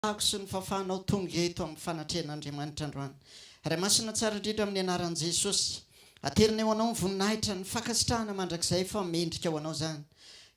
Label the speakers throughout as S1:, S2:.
S1: Fahafahako sy ny fahafahanao tonga eto amin'ny fanatrehan'Andriamanitra androany. Ray Masina tsara indrindra amin'ny anaran'i Jesosy, aterinay ho Anao ny voninahitra, ny fankasitrahana mandrakizay fa mendrika ho Anao izany.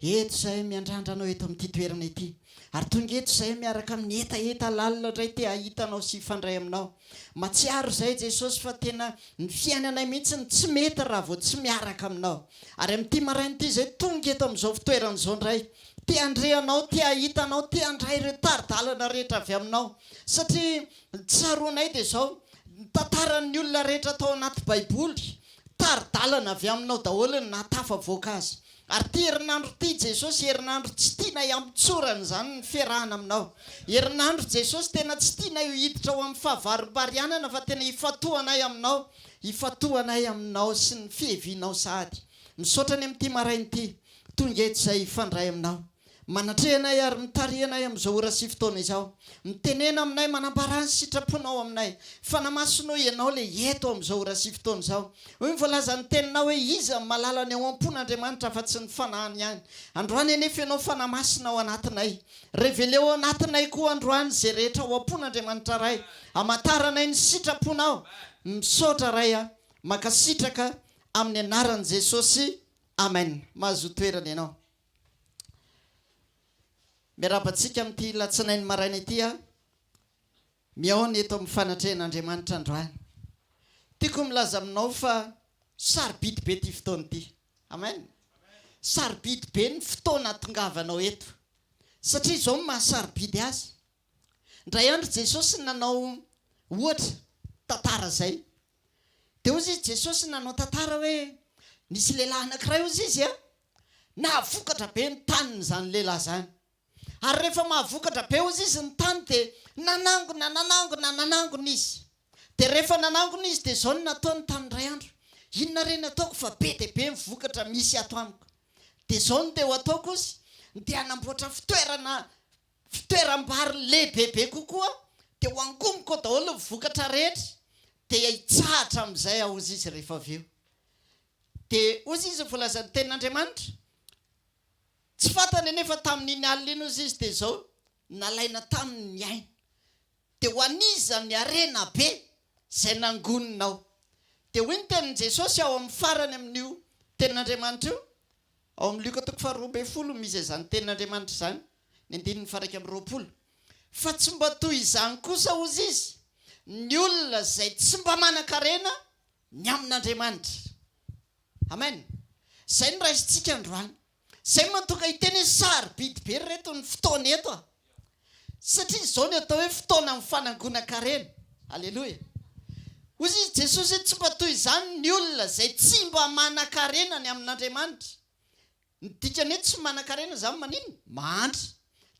S1: Eto izahay miandrandra Anao eto amin'ity toerana ity. Ary tonga eto izahay miaraka amin'ny hetaheta lalina indray te hahita Anao sy hifandray Aminao. Matsiaro izahay Jesosy fa tena ny fiainanay mihitsy no tsy mety raha vao tsy miaraka Aminao. Ary amin'ity maraina ity izahay tonga eto amin'izao fitoerana izao indray Te handre Anao, te hahita Anao, te handray ireo tari-dalana rehetra avy Aminao. Satria ny tsaroanay dia izao, ny tantaran'ny olona rehetra tao anaty Baiboly, tari-dalana avy Aminao daholo no nahatafavoaka azy. Ary ity herinandro ity Jesosy, herinandro tsy tianay hampitsorana izany ny fiarahana Aminao. Herinandro Jesosy tena tsy tianay ho hiditra ao amin'ny fahavarimbarianana fa tena hifantohanay Aminao, hifantohanay Aminao sy ny fihevianao sahady. Misaotra ny amin'ity maraina ity. Tonga eto izay hifandray aminao. Manatreha anay ary mitariha anay amin'izao ora sy fotoana izao. Mitenena aminay, manambarà ny sitraponao aminay. Fanahy Masina o, Ianao ilay eto amin'izao ora sy fotoana izao. Hoy ny voalazan'ny Teninao hoe, Iza no mahalala ny ao am-pon'Andriamanitra afa-tsy ny Fanahiny ihany. Androany anefa Ianao Fanahy Masina ao anatinay. Reveleo ao anatinay koa androany izay rehetra ao am-pon'Andriamanitra Ray. Hamantaranay ny sitraponao. Misaotra Ray a. Mankasitraka amin'ny anaran'i Jesosy. Amen. Mahazoa toerana ianao. Miarahaba antsika amin'ity latsinainy maraina ity aho. Mihaona eto amin'ny fanatrehan'Andriamanitra androany. Tiako milaza aminao fa sarobidy be ity fotoana ity. Amen. Sarobidy be ny fotoana atongavanao eto. Satria izao no maha sarobidy azy. Indray andro Jesosy nanao ohatra, tantara izay. Dia hozy izy, Jesosy nanao tantara hoe nisy lehilahy anankiray hozy izy a, nahavokatra be ny taniny izany lehilahy izany. Ary rehefa mahavokatra be hozy izy ny tany dia nanangona, nanangona, nanangona izy. Dia rehefa nanangona izy dia izao no nataony tamin'ny iray andro, inona re no ataoko fa be dia be ny vokatra misy ato amiko. Dia izao no te ho ataoko hozy, dia hanamboatra fitoerana fitoeram-bary lehibebe kokoa dia ho angomiko ao daholo ny vokatra rehetra dia hitsahatra amin'izay aho hozy izy rehefa avy eo. Dia hozy izy voalazan'ny tenin'Andriamanitra, tsy fantany anefa tamin'iny alina iny hozy izy dia izao nalaina taminy ny ainy. Dia ho an'iza ny harena be izay nangoninao? Dia hoy ny tenin'i Jesosy ao amin'ny farany amin'io tenin'Andriamanitra io, Ao amin'ny Lioka toko faharoa ambin'ny folo misy izany tenin'Andriamanitra izany, ny andininy faha-21. Fa tsy mba toy izany kosa, hozy izy, ny olona izay tsy mba manan-karena ny amin'Andriamanitra. Amen. Izay no raisintsika androany. Izay no mahatonga hiteny hoe sarobidy be ry reto ny fotoana eto a. Satria izao ny atao hoe fotoana amin'ny fanangonan-karena. Aleloia. Hoy izy Jesosy hoe tsy mba toy izany ny olona izay tsy mba manan-karena ny amin'Andriamanitra. Ny dikany hoe tsy manan-karena izany maninona? Mahantra.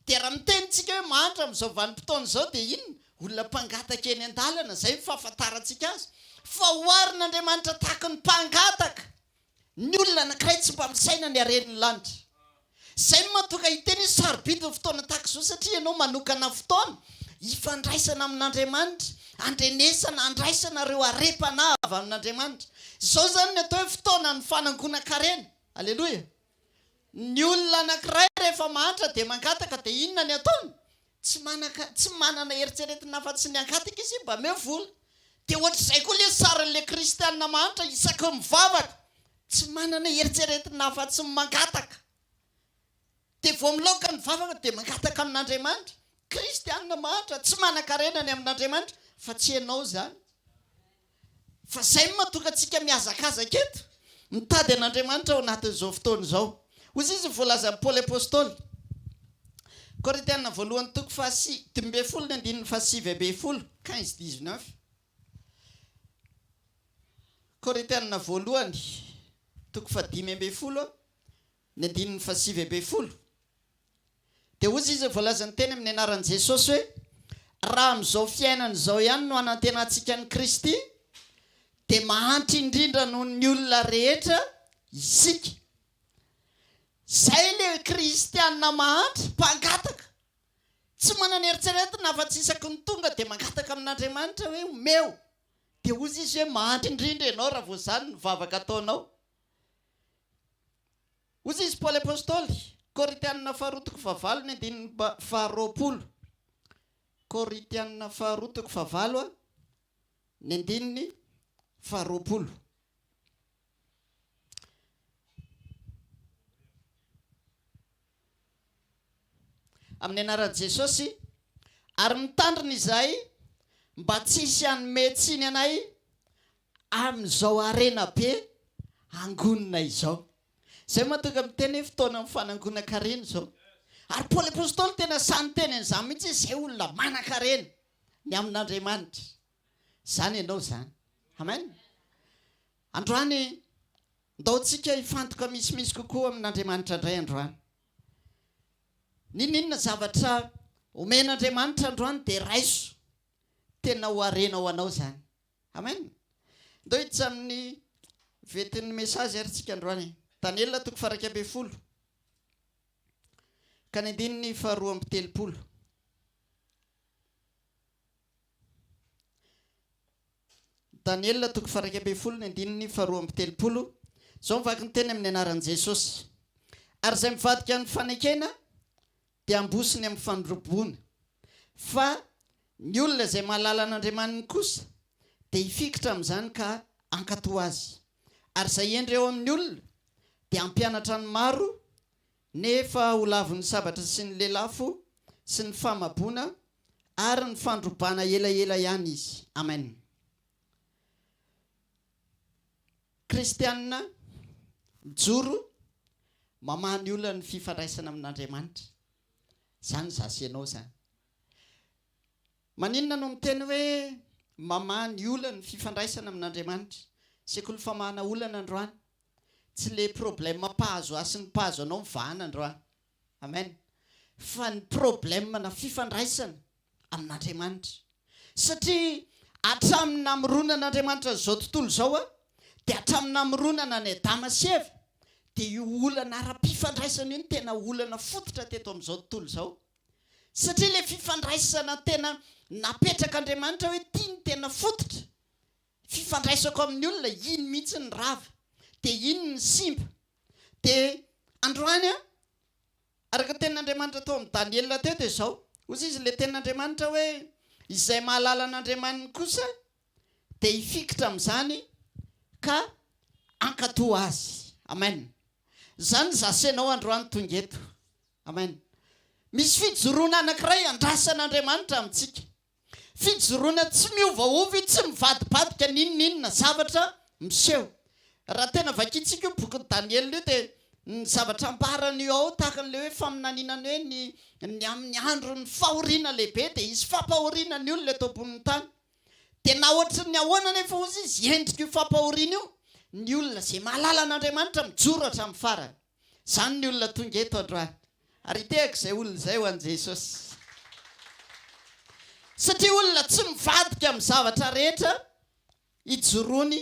S1: Dia raha miteny tsika hoe mahantra amin'izao vanim-potoana izao dia inona? Olona mpangataka eny an-dalana, izay ny fahafantarantsika azy. Fa oharin'Andriamanitra tahaka ny mpangataka. Ny olona anankiray tsy mba misaina ny haren'ny lanitra. Izay no mahatonga hiteny hoe sarobidy ny fotoana tahaka izao satria ianao manokana fotoana hifandraisana amin'Andriamanitra, handrenesana, handraisana ireo harem-panahy avy amin'Andriamanitra. Izao izany ny atao hoe fotoanan'ny fanangonan-karena. Aleloia. Ny olona anankiray rehefa mahantra dia mangataka dia inona ny ataony? Tsy manaka, tsy manana eritreretina afa-tsy ny hangataka izy mba omeo vola. Dia ohatr'izay koa ilay sarin'ilay kristiana mahantra isaky ny mivavaka. Tsy manana eritreretina afa-tsy ny mangataka. Dia vao milaoka ny vavaka dia mangataka amin'Andriamanitra. Kristiana mahantra, tsy manan-karena ny amin'Andriamanitra, fa tsy ianao izany. Fa izay no mahatonga antsika mihazakazaka eto, mitady an'Andriamanitra ao anatin'izao fotoana izao. Hoy izy ny voalazan'i Paoly Apostoly, Korintiana voalohany toko faha-15 ny andininy faha-19, quinze dix-neuf. Korintiana voalohany toko faha-15 ny andininy faha-19. Dia hoy izy voalazan'ny teny amin'ny anaran'i Jesosy hoe, Raha amin'izao fiainana izao ihany no anantenantsika an'i Kristy, dia mahantra indrindra noho ny olona rehetra isika. Izay ilay kristiana mahantra, mpangataka. Tsy manana eritreretina afa-tsy isaky ny tonga dia mangataka amin'Andriamanitra hoe omeo. Dia hoy izy hoe mahantra indrindra ianao raha vao izany ny vavaka ataonao. Hoy izy Paoly Apostoly, Korintianina faharoa toko fahavalo ny andininy faharoapolo. Korintiana faharoa toko fahavalo a, ny andininy faharoapolo. Amin'ny anaran'i Jesosy, ary mitandrina izahay mba tsy hisy hanome tsiny anay amin'izao harena be angonina izao. Izay mahatonga miteny hoe fotoanan'ny fanangonan-karena izao. Ary Paoly Apostoly tena sahy niteny an'izany mihitsy hoe izay olona manan-karena ny amin'Andriamanitra. Izany ianao izany. Amen. Androany, ndao tsika hifantoka misimisy kokoa amin'Andriamanitra indray androany. N'inon'inona zavatra omen'Andriamanitra androany dia raiso. Tena ho harena ho anao izany. Amen! Ndao hiditra amin'ny vetin'ny message ary tsika androany e. Daniela toko faha 11 ka ny andininy faha 32. Daniela toko faha 11 ny andininy faha 32. Izao mivaky ny teny amin'ny anaran'i Jesosy. Ary izay mivadika ny fanekena dia ambosiny amin'ny fandroboana. Fa ny olona izay mahalala an'Andriamaniny kosa dia hifikitra amin'izany ka hankatò azy. Ary izay hendry eo amin'ny olona dia hampianatra ny maro, nefa ho lavin'ny sabatra sy ny lelafo sy ny famaboana ary ny fandrobana elaela ihany izy. Amen. Kristianina mijoro mamaha ny olan'ny fifandraisana amin'Andriamanitra. Izany izaho sy ianao izany. Maninona no miteny hoe mamaha ny olan'ny fifandraisana amin'Andriamanitra? Sekoly famahana olana androany. Tsy le problème mpahazo ahy sy ny mpahazo anao mivahana androany. Amen. Fa ny problème na fifandraisana amin'Andriamanitra. Satria hatramin'ny namoronan'Andriamanitra an'izao tontolo izao dia hatramin'ny namoronana an'i Adama sy Eva dia io olana ara-pifandraisana io no tena olana fototra teto amin'izao tontolo izao. Satria ilay fifandraisana tena napetrak'Andriamanitra hoe ity no tena fototra fifandraisako amin'ny olona, iny mihitsy ny rava, dia iny ny simba. Dia androany an, araka ny tenin'Andriamanitra tao amin'i Daniela teo dia izao, hoy izy ilay tenin'Andriamanitra hoe, izay mahalala an'Andriamaniny kosa dia hifikitra amin'izany ka hankatò azy. Amen. Izany izaho sy ianao androany tonga eto. Amen. Misy fijoroana anankiray andrasan'Andriamanitra amintsika. Fijoroana tsy miovaova io, tsy mivadibadika n'inon'inona zavatra miseho. Raha tena vakintsika io bokin'i Daniela io dia ny zavatra ambaran'io ao tahaka an'ilay hoe faminaniana ny hoe ny ny amin'ny andron'ny fahoriana lehibe dia hisy fampahoriana ny olona eto ambonin'ny tany. Dia na ohatran'ny ahoana anefa hozy izy endrik'io fampahoriana io, ny olona izay mahalala an'Andriamanitra mijoro hatramin'ny farany. Izany ny olona tonga eto androany. Ary hitehaka izay olona izay ho an'i Jesosy. Satria olona tsy mivadika amin'ny zavatra rehetra ijoroany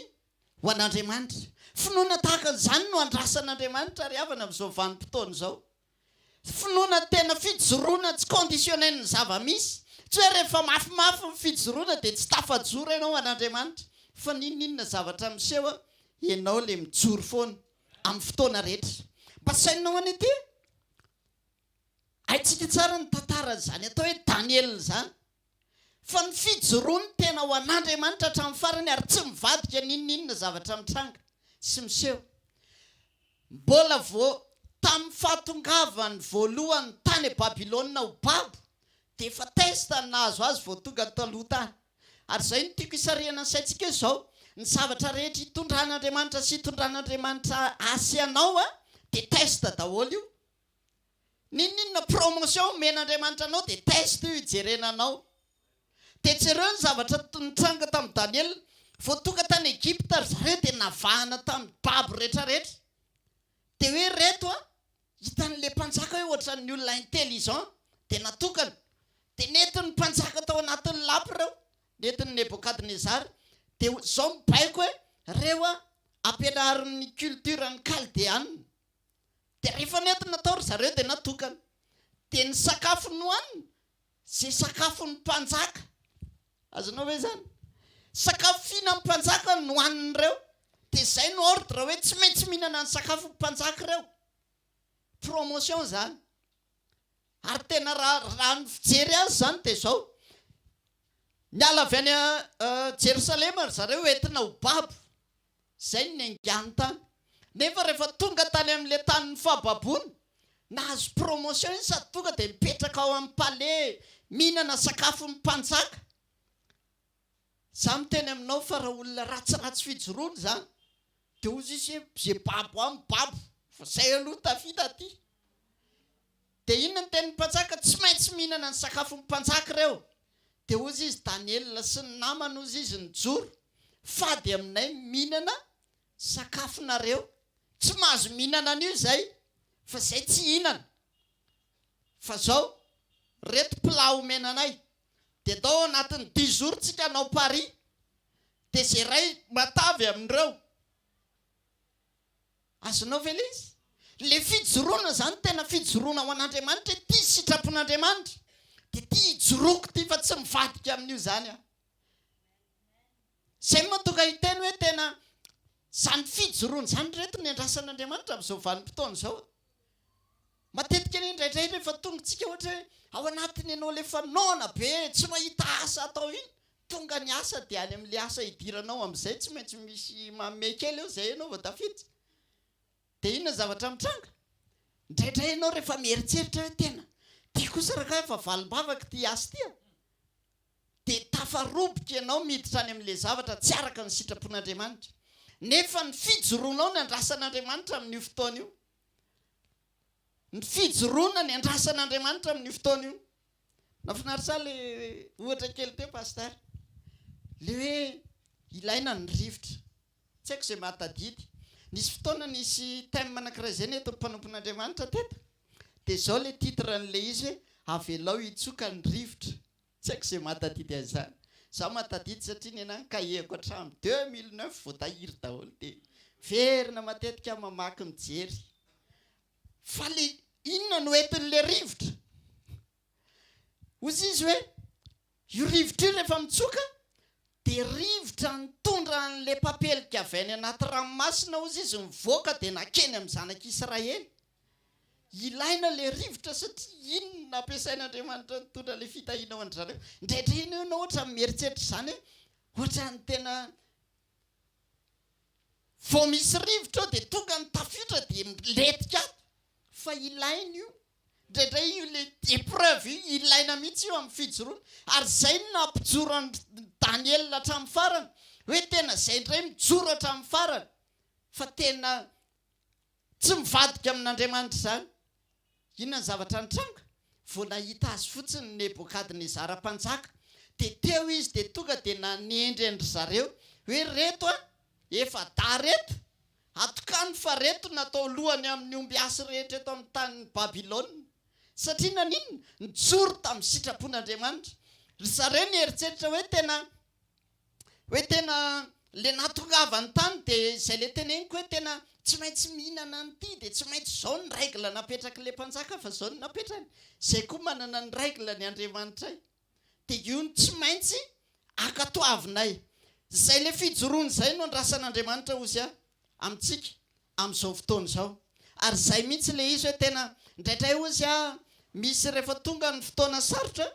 S1: ho an'Andriamanitra. Finoana tahaka an'izany no andrasan'Andriamanitra ry havana amin'izao vanim-potoana izao. Finoana tena fijoroana tsy conditionnel ny zava-misy. Tsy hoe rehefa mafimafy ny fijoroana dia tsy tafajoro ianao ho an'Andriamanitra. Fa n'inon'inona zavatra miseho, ianao ilay mijoro foana amin'ny fotoana rehetra. Mba sainao anie ity e! Haintsika tsara ny tantaran'izany atao hoe Daniela izany. Fa ny fijoroany tena ho an'Andriamanitra hatramin'ny farany ary tsy mivadika n'inon'inona zavatra mitranga sy miseho. Mbola vao tamin'ny fahatongavany voalohany tany Babylona ho babo dia efa test ny nahazo azy vao tonga taloha tany. Ary izay no tiako hisarihana ny saintsika hoe izao, ny zavatra rehetra itondran'Andriamanitra sy itondran'Andriamanitra ahy sy anao dia test daholo io. N'inon'inona promotion omen'Andriamanitra anao dia test io hijerena anao. Dia jereo ny zavatra nitranga tamin'i Daniela. Vao tonga tany Egypta ry zareo dia navahana tamin'ny babo rehetrarehetra. Dia hoe ireto an, hitan'ilay mpanjaka hoe ohatran'ny olona intelligent dia natokana. Dia nentin'ny mpanjaka tao anatin'ny lapa ireo, nentin'i Nebokadnezara. Dia izao mibaiko hoe ireo an, ampianaro ny culture ny Kaldeana. Dia rehefa nentina tao ry zareo dia natokana. Dia ny sakafo nohanina, izay sakafon'ny mpanjaka. Azonao ve izany? Sakafo fihinan'ny mpanjaka no nohanin'ireo. Dia izay no ordre hoe tsy maintsy mihinana ny sakafon'ny mpanjaka ireo. Promotion izany. Ary tena raha raha ny fijery azy izany dia izao. Niala avy any Jerosalema ry zareo entina ho babo. Izay no niaingàny tany. Nefa rehefa tonga tany amin'ilay tanin'ny fahababoana, nahazo promotion izy sady tonga dia mipetraka ao amin'ny palais, mihinana sakafon'ny mpanjaka. Za miteny aminao fa raha olona ratsiratsy fijoroana izany dia hozy izy hoe ze babo any babo fa zay aloha tafita aty. Dia inona ny tenin'ny mpanjaka? Tsy maintsy mihinana ny sakafon'ny mpanjaka ireo. Dia hozy izy Daniela sy ny namany hozy izy nijoro, fady aminay mihinana sakafonareo. Tsy mahazo mihinana an'io izay fa zay tsy hihinana. Fa zao, reto plat omena anay. Dia ndao ao anatin'ny dix jours tsika hanao pari. Dia ze ray matavy amin'ireo. Azonao ve ilay izy? Ilay fijoroana izany tena fijoroana ho an'Andriamanitra hoe ity sitrapon'Andriamanitra. Dia ity ijoroako ity fa tsy mivadika amin'io izany aho. Izay no mahatonga hiteny hoe tena izany fijoroana izany ry reto ny andrasan'Andriamanitra amin'izao vanim-potoana izao. Matetika anie indraindray rehefa tonga tsika ohatra hoe ao anatiny ianao le efa noana be, tsy mahita asa atao iny, tonga ny asa dia any amin'le asa idiranao amin'izay tsy maintsy misy manome kely eo izay ianao vao tafiditra. Dia inona ny zavatra mitranga? Indraindray ianao rehefa mieritreritra hoe tena ty kosa rangahy efa valim-bavaka ity asa ity a! Dia tafaroboka ianao miditra any amin'ilay zavatra tsy araka ny sitrapon'Andriamanitra. Nefa ny fijoroanao ny andrasan'Andriamanitra amin'io fotoana io. Ny fijoroana ny andrasan'Andriamanitra amin'io fotoana io. Nahafinaritra ahy ilay ohatra kely teo Pasteur. Ilay hoe ilaina ny rivotra. Tsy haiko izay mahatadidy. Nisy fotoana nisy thème anankiray izay nentin'ny mpanompon'Andriamanitra teto. Dia izao ilay titre an'ilay izy hoe avelao hitsoka ny rivotra. Tsy haiko izay mahatadidy an'izany. Izaho mahatadidy satria ny anah ny cahier-ko hatramin'ny 2009 voatahiry daholo dia miverina matetika aho mamaky mijery. Fa le inona no entin'le rivotra? Hozy izy hoe io rivotra io rehefa mitsoka dia rivotra nitondra an'le papelika avy any anaty ranomasina hozy izy nivoaka dia nakeny amin'ny zanak'Israely. Ilaina le rivotra satria iny no nampiasain'Andriamanitra nitondra le fitahiana ho an-dry zareo. Indraindray anie ianao ohatran'ny mieritreritra izany hoe ohatran'ny tena vao misy rivotra eo dia tonga ny tafiotra dia milentika ato. Fa ilaina io. Indraindray io le épreuve io ilaina mihitsy io amin'ny fijoroana. Ary izay no nampijoro an'i Daniela hatramin'ny farany. Hoe tena izay indray mijoro hatramin'ny farany. Fa tena Tsy mivadika amin'Andriamanitra izany. Inona ny zavatra nitranga? Vao nahita azy fotsiny Nebokadnezara mpanjaka, dia teo izy dia tonga dia nanendry an-dry zareo hoe reto a, efa-dahy reto, atokano fa reto natao lohany amin'ny ombiasy rehetra eto amin'ny tanin'i Babylona. Satria naninona? Nijoro tamin'ny sitrapon'Andriamanitra. Ry zareo nieritreritra hoe tena Hoe tena le nahatongavany tany de zay le teneniko hoe tena tsy maintsy mihinana an'ity de tsy maintsy zao ny règle napetrak'le mpanjaka fa zao no napetrany, zay koa manana ny règle ny Andriamanitray de io no tsy maintsy ankatoavinay, zay le fijoroana zay no andrasan'Andriamanitra ozy aho amintsika amin'izao fotoana izao. Ary izay mihitsy ilay izy hoe tena indraindray hozy aho misy rehefa tonga ny fotoana sarotra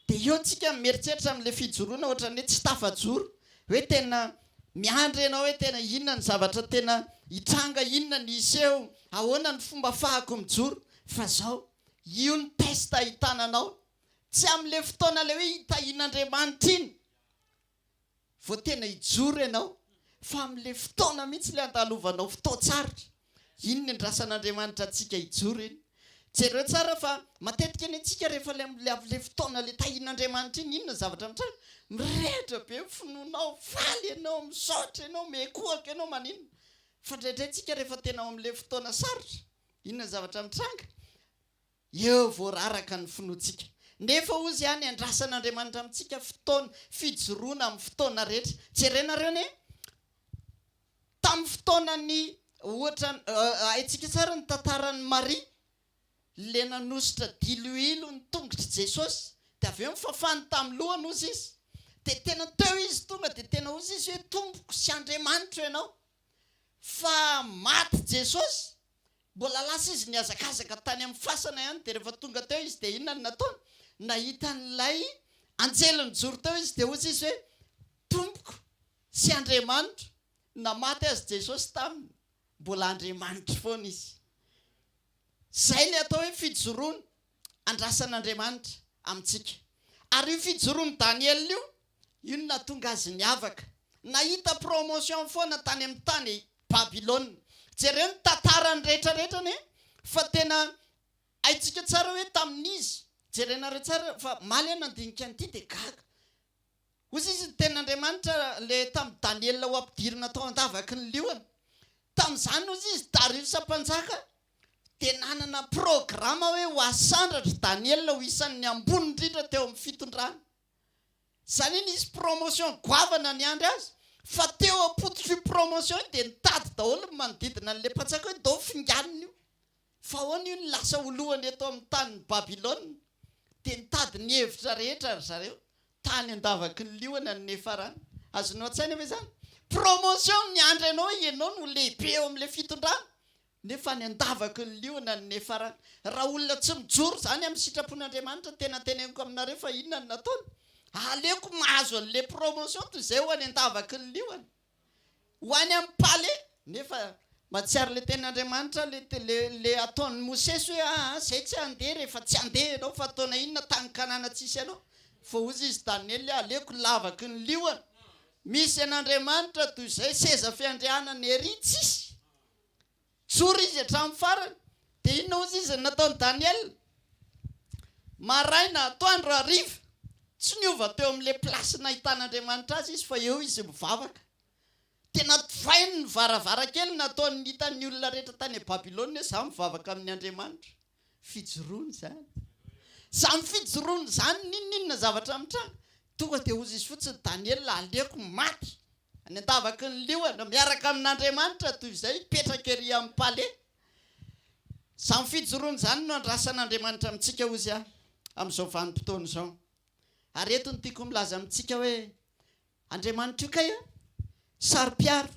S1: dia eo tsika mieritreritra amin'ilay fijoroana ohatran'ny hoe tsy tafajoro hoe tena miandry ianao hoe tena inona ny zavatra tena hitranga, inona ny hiseho, ahoana ny fomba afahako mijoro. Fa izao, io ny test ahitana anao. Tsy amin'ilay fotoana ilay hoe hitahian'Andriamanitra iny. vao tena hijoro ianao fa amin'ilay fotoana mihitsy ilay andalovanao fotoan-tsarotra. Iny ny andrasan'Andriamanitra antsika hijoro iny. Jereo tsara fa matetika anie tsika rehefa ilay amin'ilay amin'ilay fotoana ilay tahian'Andriamanitra iny, inona ny zavatra mitranga? Mirehitra be ny finoanao, faly ianao, misaotra ianao, miankohoka ianao, maninona. Fa indraindray tsika rehefa tena ao amin'ilay fotoana sarotra, inona ny zavatra mitranga? Eo vao raraka ny finoantsika. Nefa hozy ihany andrasan'Andriamanitra amintsika fotoana, fijoroana amin'ny fotoana rehetra. Jerenareo anie, tamin'ny fotoanan'ny, ohatra, haintsika tsara ny tantaran'i Maria, ilay nanosotra diloilo ny tongotr'i Jesosy, dia avy eo nifafany tamin'ny lohany hozy izy. Dia tena teo izy tonga dia tena hozy izy hoe Tompoko sy Andriamanitro ianao. Fa maty Jesosy, Mbola lasa izy nihazakazaka tany amin'ny fasana ihany dia rehefa tonga teo izy dia inona no nataony? Nahita an'ilay Anjely nijoro teo izy dia hoy izy hoe, Tompoko sy Andriamanitro. Na maty aza Jesosy taminy, mbola Andriamanitro foana izy. Izay ilay atao hoe fijoroana andrasan'Andriamanitra amintsika. Ary io fijoroan'i Daniela io, io no nahatonga azy niavaka. Nahita promotion foana tany amin'ny tany Babylona. Jereo ny tantarany rehetra rehetra anie fa tena haintsika tsara hoe tamin'izy, jerenareo tsara fa omaly aho nandinika an'ity dia gaga. Hoy izy ny tenin'Andriamanitra le tamin'i Daniela ho ampidirina tao an-davaky ny liona. Tamin'izany hoy izy Dariosy mpanjaka dia nanana programa hoe ho asandratra Daniela ho isan'ny ambony indrindra teo amin'ny fitondrana. Izany hoe nisy promotion goavana niandry azy fa teo am-pototr'io promotion io dia nitady daholo ny manodidina an'ilay mpanjaka hoe ndao finganina io. Fa ahoana io no lasa ho lohany eto amin'ny tanin'i Babylona? Dia nitady ny hevitra rehetra ry zareo. Tany an-davaky ny liona ny niafarany. Azonao an-tsaina ve izany? Promotion miandry anao, ianao no lehibe eo amin'ilay fitondrana. Nefa any an-davaky ny liona ny niafarany. Raha olona tsy mijoro izany amin'ny sitrapon'Andriamanitra, tena teneniko aminareo fa inona no nataony? Aleoko mahazo an'ilay promotion toy izay ho any an-davaky ny liona. Ho any amin'ny palais, nefa mahatsiaro ilay tenin'Andriamanitra le le le ataon'i Mosesy hoe aa zay tsy handeha rehefa tsy handeha ianao fa taona inona tany Kanana tsisy anao, fa hozy izy Daniel hoe aleoko lavaky ny liona misy an'Andriamanitra toy izay seza fiandrianana ery tsisy. Tsory izy hatramin'ny farany. Dia inona hozy izy no nataon'i Daniel? Maraina, atoandro, hariva. Tsy niova teo amin'ilay place nahitan'Andriamanitra azy izy fa eo izy mivavaka. Tena tofainy ny varavarankely nataony hitan'ny olona rehetra tany Babylona hoe izaho mivavaka amin'ny Andriamanitra. Fijoroana izany. Izany fijoroana izany n'inon'inona zavatra mitranga. Tonga dia hozy izy fotsiny Daniel aleoko maty any an-davaky ny liona miaraka amin'Andriamanitra toy izay hipetraka ery amin'ny palais. Izany fijoroana izany no andrasan'Andriamanitra amintsika hozy aho amin'izao vanim-potoana izao. Ary eto no tiako milaza amintsika hoe Andriamanitra io kay a! Saro-piaro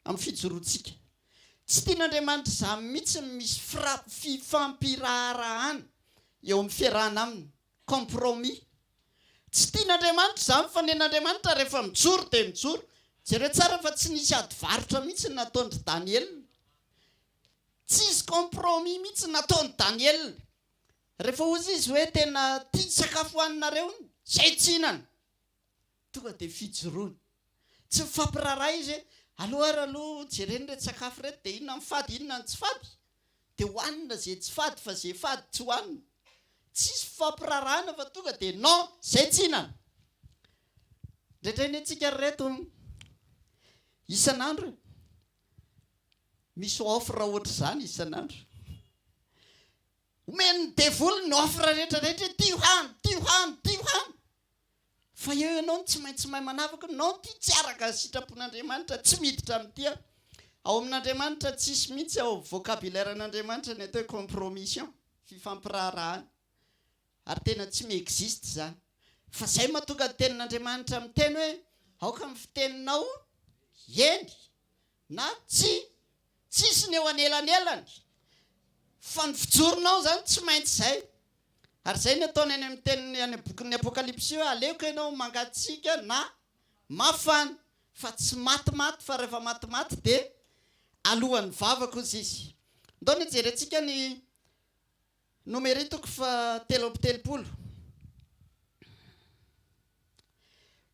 S1: amin'ny fijoroantsika. Tsy tian'Andriamanitra izany mihitsy ny misy fifampiraharahana eo amin'ny fiarahana aminy, compromis. Tsy tian'Andriamanitra izany fa nen'Andriamanitra rehefa mijoro dia mijoro. Jereo tsara fa tsy nisy ady varotra mihitsy nataon-dry Daniela. Tsisy compromis mihitsy nataon'i Daniela. Rehefa hozy izy hoe tena tia sakafo hohaninareo, izay tsy hihinana. Tonga dia fijoroana. Tsy mifampiraharaha izy hoe, aleo ary aloha jerena ireto sakafo ireto dia inona ny fady inona ny tsy fady. Dia hohanina izay tsy fady fa izay fady tsy hohanina. Tsisy fifampiraharahana fa tonga dia non, izay tsy hihinana. Indraindray anie tsika ry reto isan'andro e, misy offre ohatr'izany isan'andro. Omen'ny devoly ny offre rehetra rehetra hoe ty hano, ty hano, ty hano. Fa eo ianao no tsy maintsy mahay manavaka hoe non ity tsy araka ny sitrapon'Andriamanitra, tsy miditra amin'ity aho. Ao amin'Andriamanitra tsisy mihitsy ao vocabulaire-n'Andriamanitra ny atao hoe compromission, fifampiraharahana. Ary tena tsy mi-existe izany. Fa izay mahatonga ny tenin'Andriamanitra miteny hoe aoka ny fiteninao eny na tsia. Tsisy ny eo anelanelany. Fa ny fijoronao izany tsy maintsy izay. Ary izay no ataony any amin'ny teniny any amin'ny bokin'ny Apokalypsy hoe aleoko ianao mangatsiaka na mafana fa tsy matimaty fa rehefa matimaty dia alohan'ny vavaka hozy izy. Ndao ny jerentsika ny Nomery toko faha 33.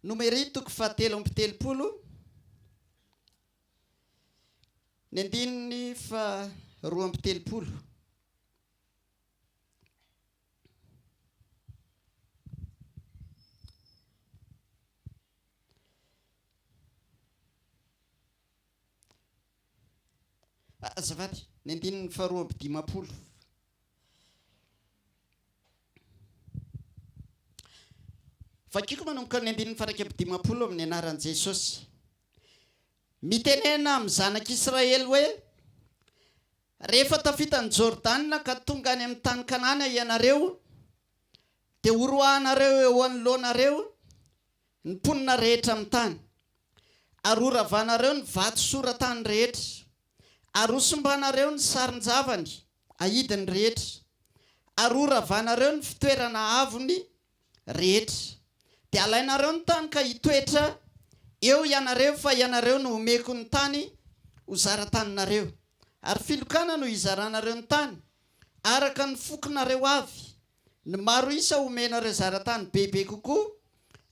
S1: Nomery toko faha 33. Ny andininy faha 32. Azafady, ny andininy faha 52. Vakiko manomboka ny andininy faha 51 amin'ny anaran'i Jesosy. Mitenena amin'ny zanak'Israely hoe, Rehefa tafita an'i Jordana ka tonga any amin'ny tany Kanana ianareo, dia horoahanareo eo anoloanareo ny mponina rehetra amin'ny tany, ary horavanareo ny vato soratany rehetra, ary hosimbanareo ny sarin-javany ahidiny rehetra, ary horavanareo ny fitoerana avony rehetra. Dia halainareo ny tany ka hitoetra eo ianareo, fa ianareo no homeko ny tany ho zara-taninareo. Ary filokana no hizaranareo ny tany, araka ny fokonareo avy. Ny maro isa homenareo zara-tany bebe kokoa,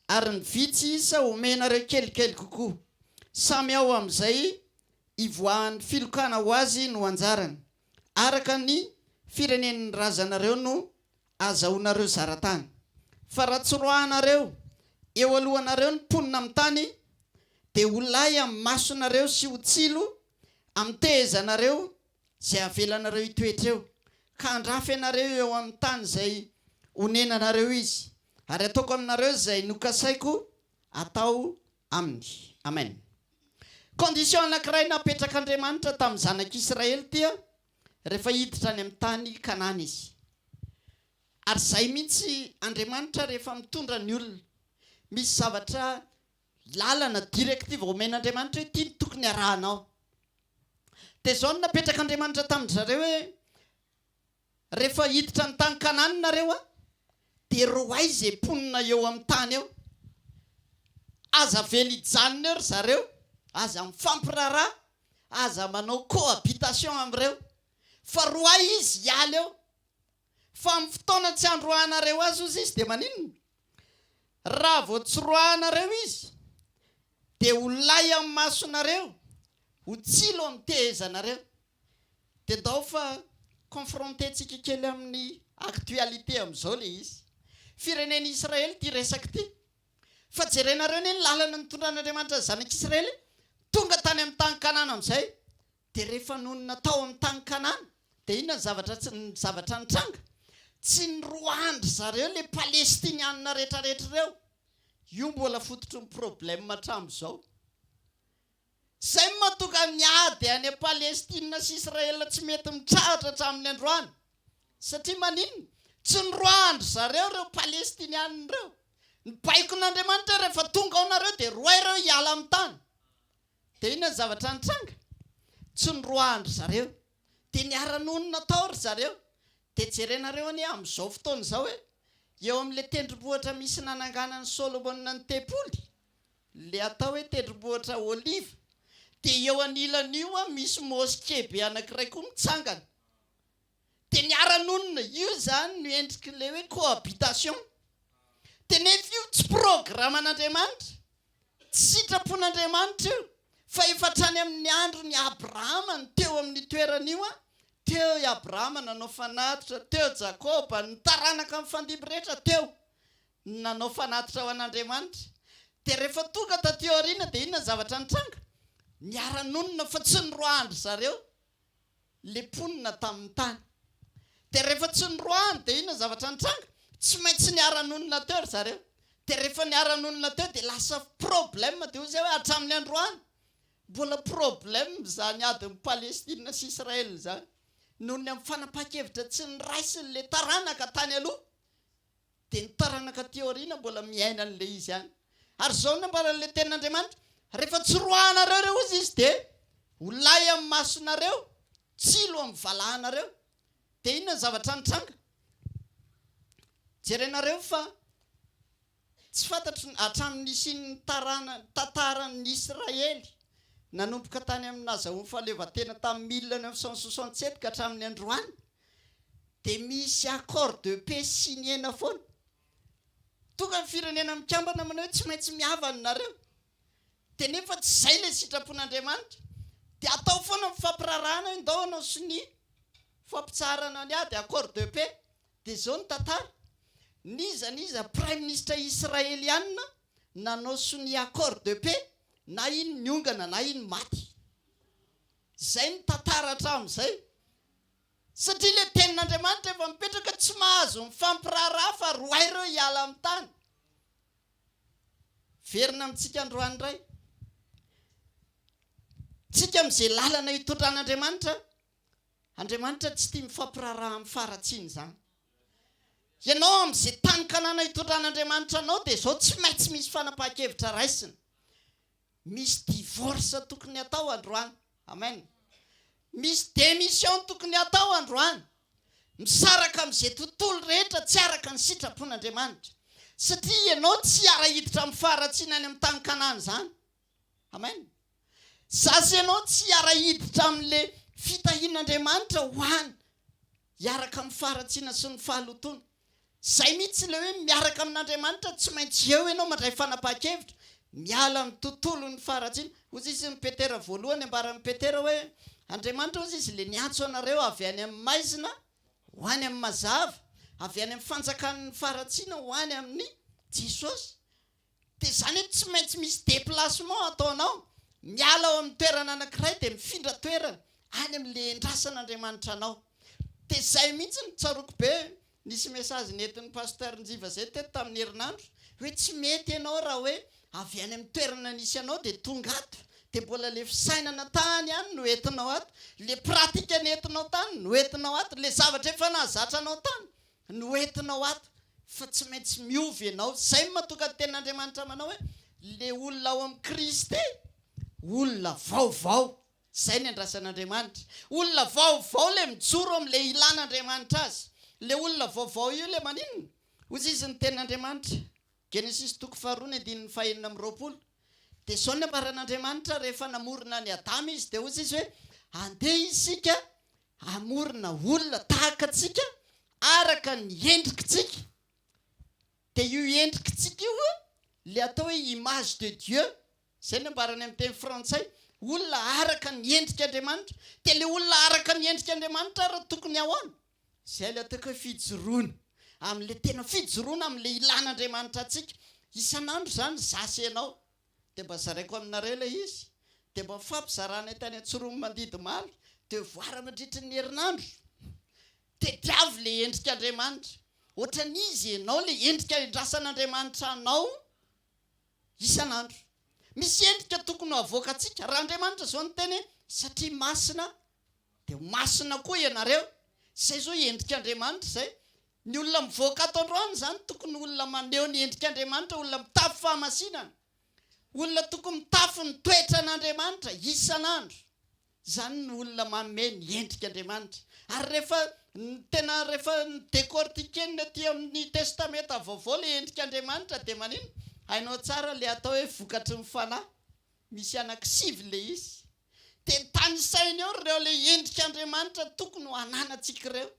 S1: ary ny vitsy isa homenareo kelikely kokoa. Samy ao amin'izay ivoahan'ny filokana ho azy no anjarany. Araka ny firenen'ny razanareo no azahoanareo zara-tany. Fa raha tsy roahanareo eo alohanareo ny mponina amin'ny tany, dia ho lay amin'ny masonareo sy ho tsilo amin'ny tehezanareo izay havelanareo hitoetra eo, ka handrafy anareo eo amin'ny tany izay honenanareo izy, ary hataoko aminareo izay nokasaiko hatao aminy. Amen. Condition anankiray napetrak'Andriamanitra tamin'ny zanak'Israely ity rehefa hiditra any amin'ny tany Kanana izy. Ary izay mihitsy Andriamanitra rehefa mitondra ny olona. Misy zavatra lalana, directive omen'Andriamanitra hoe ity no tokony harahanao. Dia izao no napetrak'Andriamanitra tamin-dry zareo hoe, Rehefa hiditra ny tany Kanana nareo dia roahy izay mponina eo amin'ny tany eo. Aza avela hijanona eo ry zareo, aza mifampiraharaha, aza manao cohabitation amin'ireo, fa roahy izy hiala eo. Fa amin'ny fotoana tsy androahanareo azy hozy izy dia maninona? Raha vao tsy roahanareo izy dia ho lay amin'ny masonareo, ho tsilo amin'ny tehezanareo. Dia ndao fa confronter-tsika kely amin'ny actualité amin'izao ilay izy. Firenena Israely ity resaka ity. Fa jerenareo anie ny lalana nitondran'Andriamanitra ny zanak'Israely tonga tany amin'ny tany Kanana amin'izay. Dia rehefa nonina tao amin'ny tany Kanana, dia inona ny zavatra ny zavatra nitranga? Tsy niroahan-dry zareo ilay Palestinianina rehetrarehetra ireo. Io mbola fototry ny problème hatramin'izao. Izay no mahatonga ny ady any Palestine sy Israel tsy mety mitrahatra hatramin'ny androany. Satria maninona? Tsy noroahan-dry zareo ireo Palestinianina ireo. Ny baikon'Andriamanitra hoe rehefa tonga ao nareo dia roahy ireo hiala amin'ny tany. Dia inona ny zavatra nitranga? Tsy noroahan-dry zareo. Dia niara-nonina tao ry zareo. Dia jerenareo anie amin'izao fotoana izao hoe eo amin'ilay tendrombohitra misy nananganan'i Solomona ny tempoly, le atao hoe tendrombohitra Oliva, dia eo anilan'io an misy mosquée be anankiray koa mitsangana. Dia niara-nonina, io izany no endrik'ilay hoe cohabitation. Dia nefa io tsy programan'Andriamanitra, tsy sitrapon'Andriamanitra io, fa efa hatrany amin'ny andron'i Abrahama no teo amin'io toerana io an, teo i Abrahama nanao fanatitra, teo Jakoba, ny taranaka mifandimby rehetra teo. nanao fanatitra ho an'Andriamanitra. Dia rehefa tonga taty aoriana dia inona ny zavatra nitranga? Niara-nonina fa tsy noroahan-dry zareo ilay mponina tamin'ny tany. Dia rehefa tsy noroahany dia inona ny zavatra nitranga? Tsy maintsy niara-nonina teo ry zareo. Dia rehefa niara-nonina teo dia lasa problème dia hoy izy hoe hatramin'ny androany mbola problème izany adin'i Palestine sy Israël izany noho ny amin'ny fanapahan-kevitra tsy niraisin'ilay taranaka tany aloha. Dia ny taranaka aty aoriana mbola miaina an'ilay izy ihany. Ary izao no nambaran'ilay tenin'Andriamanitra, Rehefa tsy roahanareo ireo hozy izy dia ho lay amin'ny masonareo, tsilo amin'ny valahanareo. Dia inona ny zavatra nitranga? Jerenareo fa tsy fantatro hatramin'ny nisian'ny tarana, tantaran'ny Israely nanomboka tany amin'ny nazahoany fahaleovantena tamin'ny 1967 ka hatramin'ny androany, dia misy accord de paix signé-na foana. Tonga ny firenena mikambana manao hoe tsy maintsy mihavana nareo. Dia nefa tsy izay ilay sitrapon'Andriamanitra. Dia atao foana ny fampiraharahana hoe ndao hanao sonia fampitsaharana ny ady, accord de paix. Dia izao ny tantara, n'iza n'iza praiminisitra israelianina nanao sonia accord de paix na iny niongana na iny maty. Izay ny tantara hatramin'izay. Satria ilay tenin'Andriamanitra efa mipetraka tsy mahazo mifampiraharaha fa roahy ireo hiala amin'ny tany. Verina amintsika androany indray. Tsika amin'izay lalana hitondran'Andriamanitra, Andriamanitra tsy tia mifampiraharaha amin'ny faharatsiana izany. Ianao amin'izay tany Kanana hitondran'Andriamanitra anao dia izao tsy maintsy misy fanapahan-kevitra raisina. Misy divorce tokony atao androany. Amen. Misy démission tokony atao androany. Misaraka amin'izay tontolo rehetra tsy araka ny sitrapon'Andriamanitra. Satria ianao tsy hiara-hiditra amin'ny faharatsiana any amin'ny tany Kanana izany. Amen. Za sy ianao tsy hiara-hiditra amin'le fitahian'Andriamanitra ho any hiaraka amin'ny faharatsiana sy ny fahalotoana. Zay mihitsy le hoe miaraka amin'Andriamanitra, tsy maintsy eo ianao mandray fanapahan-kevitra, miala amin'ny tontolon'ny faharatsiana. Hozy izy ny Petera voalohany, ambaran'i Petera hoe, Andriamanitra hozy izy le niantso anareo avy any amin'ny maizina ho any amin'ny mazava, avy any amin'ny fanjakan'ny faharatsiana ho any amin'i Jesosy. Dia izany hoe tsy maintsy misy déplacement ataonao, miala ao amin'ny toerana anankiray dia mifindra toerana any amin'ilay endrasan'Andriamanitra anao. Dia izay mihitsy no tsaroako be, nisy message nentin'ny Pasteur Njiva izay teto tamin'ny herinandro, hoe tsy mety ianao raha hoe avy any amin'ny toerana nisy anao dia tonga ato, dia mbola ilay fisainana tany ihany no entinao ato, ilay pratique nentinao tany no entinao ato, ilay zavatra efa nahazatra anao tany no entinao ato fa tsy maintsy miova ianao, zay no mahatonga ny tenin'Andriamanitra manao hoe le olona ao amin'i Kristy olona vaovao, zay ny andrasan'Andriamanitra, olona vaovao le mijoro amin'le ilan'Andriamanitra azy, le olona vaovao io le maninona? Hozy izy ny tenin'Andriamanitra, Genesisy toko faharoa ny andininy faha-26, dia izao ny ambaran'Andriamanitra rehefa namorona an'i Adama izy dia hozy izy hoe andeha isika Hamorona olona tahaka antsika araka ny endrikitsika. Dia io endrikitsika io ilay atao hoe image de Dieu, izay no ambarany amin'ny teny frantsay, olona araka ny endrik'Andriamanitra. Dia ilay olona araka ny endrik'Andriamanitra ary tokony ahoana? Izay ilay ataoko hoe fijoroana, amin'ilay tena fijoroana amin'ilay ilàn'Andriamanitra antsika. Isan'andro izany izaho sy ianao Dia mba zaraiko aminareo ilay izy. Dia mba mifampizarana tany Antsoromimandidy omaly. Devoir mandritry ny herinandro. Tediavo ilay endrik'Andriamanitra. Ohatran'iza ianao ilay endrika endrasan'Andriamanitra anao isan'andro. Misy endrika tokony ho avoakantsika. Raha Andriamanitra izao niteny hoe satria masina dia ho masina koa ianareo. Izay izao endrik'Andriamanitra izay. Ny olona mivoaka ato androany izany tokony olona maneho ny endrik'Andriamanitra, olona mitafy fahamasinana, olona tokony mitafy ny toetran'Andriamanitra isan'andro. Izany no olona manome ny endrik'Andriamanitra. Ary rehefa tena rehefa ni-décortiquer-na aty amin'ny Testamenta Vaovao ilay endrik'Andriamanitra dia maninona? Hainao tsara ilay atao hoe vokatry ny Fanahy. Misy anankisivy ilay izy. Dia tanisainy eo ireo ilay endrik'Andriamanitra tokony ho ananantsika ireo.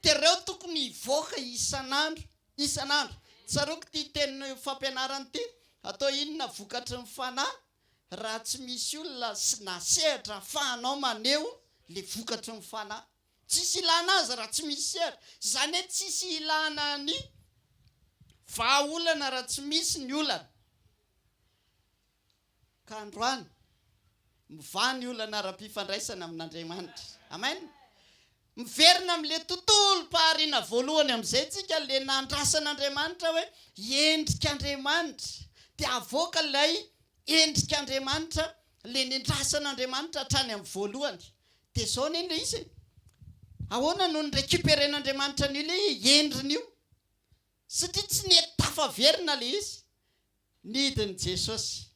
S1: Dia ireo tokony hivoaka isan'andro, isan'andro. Tsaroako ity teny fampianarana ity, atao inona vokatry ny fanahy raha tsy misy olona sy na sehatra ahafahanao maneho ilay vokatry ny fanahy. Tsisy ilana azy raha tsy misy sehatra. Izany hoe tsisy ilana ny vahaolana raha tsy misy ny olana. Ka androany, mivaha ny olana ara-pifandraisana amin'Andriamanitra. Amen! Miverina amin'ilay tontolom-pahariana voalohany amin'izay tsika, ilay nandrasan'Andriamanitra hoe endrik'Andriamanitra. Dia avoaka ilay endrik'Andriamanitra, ilay nendrasan'Andriamanitra hatrany amin'ny voalohany. Dia izao anie ilay izy e! Ahoana no ni-recuperen'Andriamanitra an'io ilay endriny io? Satria tsy nety tafaverina ilay izy. Nidin'i Jesosy.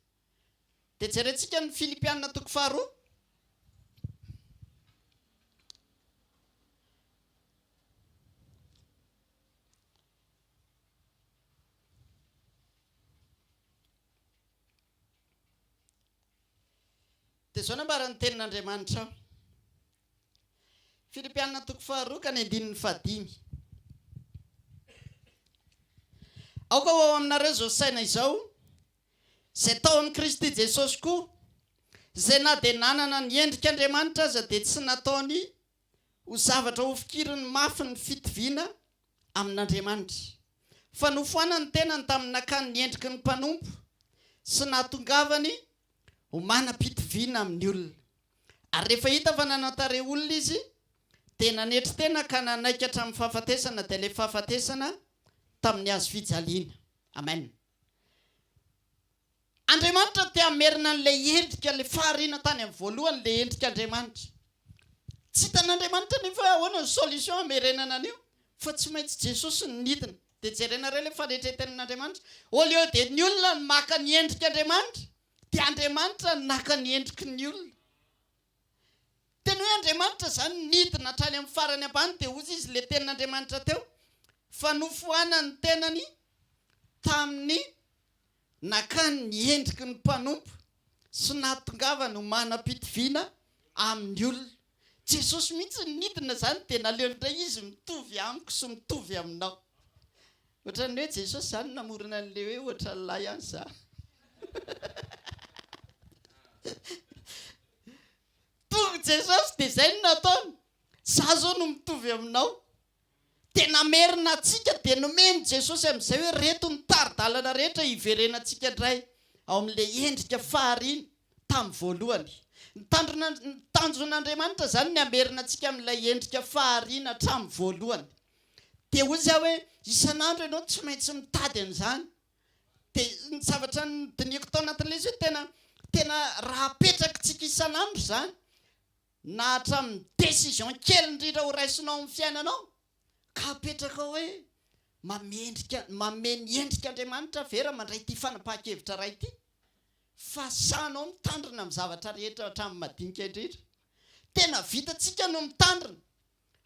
S1: Dia jerentsika ny Filipiana toko faharoa. Dia izao nambaran'ny tenin'Andriamanitra ao. Filipiana toko faharoa ka ny andininy fahadimy. Aoka ho ao aminareo izao saina izao, izay tao amin'i Kristy Jesosy koa, izay na dia nanana ny endrik'Andriamanitra aza dia tsy nataony ho zavatra hofikiriny mafy ny fitoviana amin'Andriamanitra, fa nofoanany ny tenany tamin'ny nakany ny endriky ny mpanompo sy nahatongavany ho manam-pitoviana amin'ny olona. Ary rehefa hita fa nanan-tarehy olona izy, dia nanetry tena ka nanaiky hatramin'ny fahafatesana, dia ilay fahafatesana tamin'ny hazo fijaliana. Amen. Andriamanitra te hamerina an'ilay endrika, ilay fahariana tany amin'ny voalohany, ilay endrik'Andriamanitra. Tsy hitan'Andriamanitra anefa hoe ahoana ny solution hamerenana an'io, fa tsy maintsy Jesosy no nidina. Dia jerenareo ilay fanetren-tenan'Andriamanitra. Au lieu de ny olona no maka ny endrik'Andriamanitra, dia Andriamanitra no naka ny endriky ny olona. Teny hoe Andriamanitra izany nidina hatrany amin'ny farany ambany dia hozy izy ilay tenin'Andriamanitra teo fa nofoanany ny tenany. Tamin'ny nakany ny endriky ny mpanompo sy nahatongavany ho manam-pitoviana amin'ny olona. Jesosy mihitsy no nidina izany dia naleony indray izy mitovy amiko sy mitovy aminao. Ohatran'ny hoe Jesosy izany namorona an'ilay hoe ohatran'ny lahy ihany za. Tonga Jesosy dia izay no nataony. Za zao no mitovy aminao. Dia namerina antsika dia nomen'i Jesosy amin'izay hoe reto ny tari-dalana rehetra hiverenantsika indray ao amin'ilay endrika fahariana tamin'ny voalohany. Ny tandrona, ny tanjon'Andriamanitra izany ny hamerina antsika amin'ilay endrika fahariana hatramin'ny voalohany. Dia hoy izy aho hoe isan'andro ianao tsy maintsy mitady an'izany. Dia ny zavatra nodinihiko tao anatin'ilay izy hoe tena, tena raha apetrakitsika isan'andro izany, na hatramin'ny décision kely indrindra ho raisinao amin'ny fiainanao, ka apetrakao hoe mamendrika, manome ny endrik'Andriamanitra ve raha mandray ity fanapahan-kevitra iray ity? Fa sahanao mitandrina amin'ny zavatra rehetra hatramin'ny madinika indrindra. Tena vitantsika no mitandrina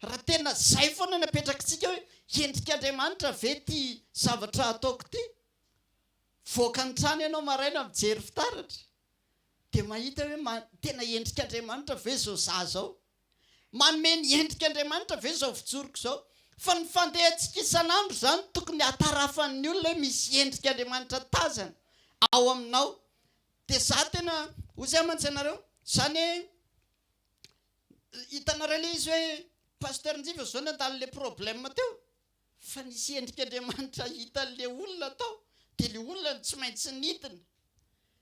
S1: raha tena izay foana no apetrakitsika hoe endrik'Andriamanitra ve ity zavatra ataoko ity? Mivoaka ny trano ianao maraina mijery fitaratra, dia mahita hoe ma, tena endrik'Andriamanitra ve izao za izao? Manome ny endrik'Andriamanitra ve izao fijoroko izao? Fa ny fandehantsika isan'andro izany tokony hatarafan'ny olona hoe misy endrik'Andriamanitra tazana ao aminao. Dia za tena, hoy za mantsy ianareo, izany hoe hitanareo ilay izy hoe Pasteur Njiva izao nandalo ilay problème teo, Fa nisy endrik'Andriamanitra hitan'ilay olona tao, dia ilay olona no tsy maintsy nidina.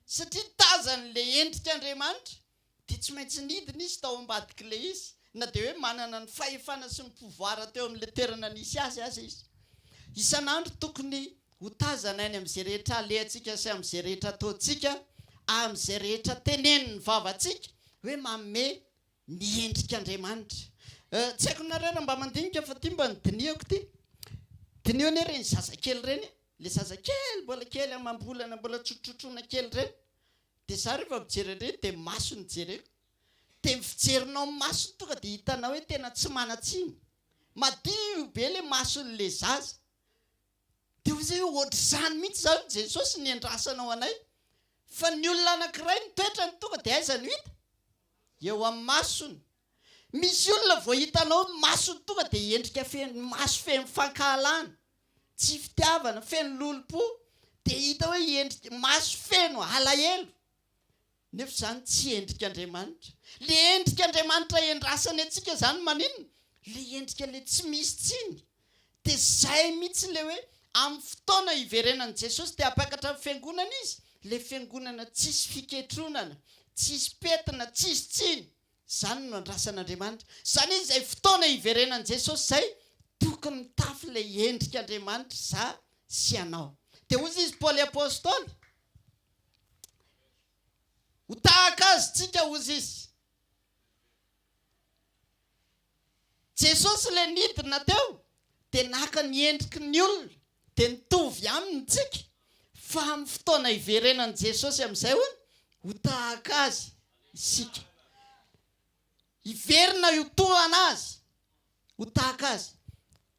S1: Satria tazany ilay endrik'Andriamanitra, dia tsy maintsy nidina izy tao ambadik'ilay izy, na dia hoe manana ny fahefana sy ny pouvoir teo amin'ilay toerana nisy azy aza izy. Isan'andro tokony ho tazana any amin'izay rehetra alehantsika sy amin'izay rehetra ataontsika, amin'izay rehetra tenenin'ny vavantsika, hoe manome ny endrik'Andriamanitra. Eh, tsy haiko nareo raha mba mandinika fa ty mba nodinihako ty. Diniho anie ireny zazakely ireny e, le zazakely mbola kely amam-bolana mbola trotrotroina kely ireny. Dia za rehefa mijery an'ireny dia masony jereko. Dia ny fijerinao ny masony tonga dia hitanao hoe tena tsy manan-tsiny. Madio be le mason'le zaza. Dia hoy izy hoe ohatr'izany mihitsy izany Jesosy ny endrasanao anay. Fa ny olona anankiray ny toetrany tonga dia aiza no hita? Eo amin'ny masony. Misy olona vao hitanao ny masony tonga dia endrika feno maso feno fankahalana, tsy fitiavana, feno lolompo, dia hita hoe endrika maso feno alahelo. Nefa izany tsy endrik'Andriamanitra. Le endrik'Andriamanitra endrasany antsika izany maninona? Le endrika le tsy misy tsiny. Dia zay mihitsy le hoe amin'ny fotoana hiverenan'i Jesosy te hampiakatra ny fiangonana Izy, le fiangonana tsisy fiketronana, tsisy pentina, tsisy tsiny. Izany no andrasan'Andriamanitra. Izany hoe izay fotoana hiverenan'i Jesosy izay, tokony mitafy le endrik'Andriamanitra za sy ianao. Dia hoy izy Paoly Apostoly, Ho tahaka azy tsika hozy izy. Jesosy ilay nidina teo dia naka ny endriky ny olona dia nitovy aminy tsika fa amin'ny fotoana hiverenan'i Jesosy amin'izay hono ho tahaka azy isika. Hiverina io tohana azy ho tahaka azy.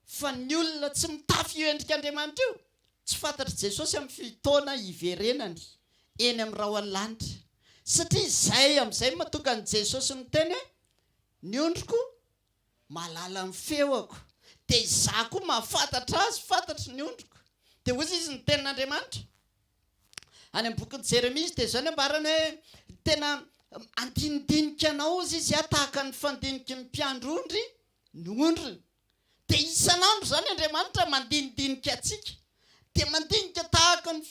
S1: Fa ny olona tsy mitafy io endrik'Andriamanitra io, tsy fantatr'i Jesosy amin'ny fotoana hiverenany eny amin'ny rahon'ny lanitra. Satria izay amin'izay no mahatonga an'i Jesosy miteny hoe, Ny ondriko mahalala ny feoko, dia izaho koa mahafantatra azy, fantatro ny ondriko. Dia hoy izy ny tenin'Andriamanitra, Any amin'ny bokin'i Jeremia izy dia izao ny ambarany hoe, Tena handinidinika anao hozy izy aho tahaka ny fandiniky ny mpiandry ondry ny ondriny. Dia isan'andro izany Andriamanitra mandinidinika antsika. Dia mandinika tahaka ny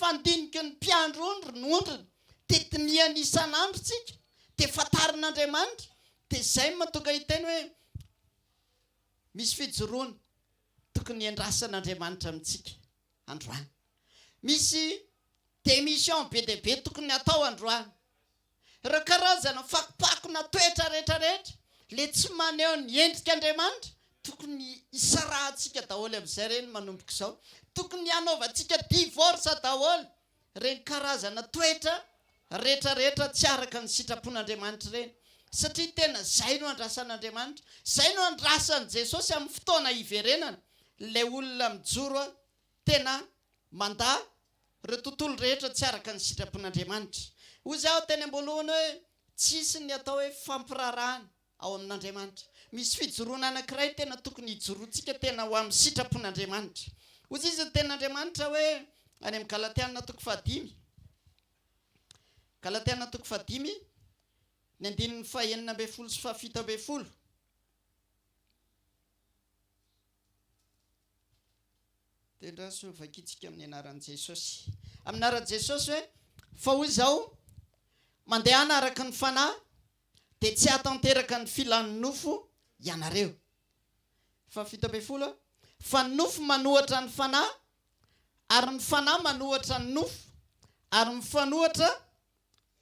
S1: fandiniky ny mpiandry ondry ny ondriny. Dia dinihany isan'andro isika. Dia fantarin'Andriamanitra. Dia izay no mahatonga hiteny hoe misy fijoroana tokony hiandrasan'Andriamanitra amintsika androany. Misy démission be dia be tokony hatao androany. Ireo karazana fakofakona toetra rehetra rehetra, le tsy maneho ny endrik'Andriamanitra, tokony hisarahantsika daholo amin'izay ireny manomboka izao. Tokony hanaovantsika divorce daholo ireny karazana toetra rehetra rehetra tsy araka ny sitrapon'Andriamanitra ireny. Satria tena izay no andrasan'Andriamanitra. Izay no andrasan'i Jesosy amin'ny fotoana hiverenana. Ilay olona mijoro tena. Mandà ireo tontolo rehetra tsy araka ny sitrapon'Andriamanitra. Hoy aho teny am-boalohany hoe tsisy ny atao hoe fampiraharahana ao amin'Andriamanitra. Misy fijoroana anankiray tena tokony hijoroantsika tena ho amin'ny sitrapon'Andriamanitra. Hoy izy ny tenin'Andriamanitra hoe any amin'ny Galatiana toko fahadimy. Galatiana toko fahadimy, ny andininy fahenina ambin'ny folo sy fahafito ambin'ny folo. Dia andraso vakintsika amin'ny anaran'i Jesosy. Amin'ny anaran'i Jesosy hoe, fa hoy izao, mandehana araka ny fanahy, dia tsy hahatanteraka ny filan'ny nofo ianareo. Faha-17, fa ny nofo manohatra ny fanahy, ary ny fanahy manohatra ny nofo, ary mifanohatra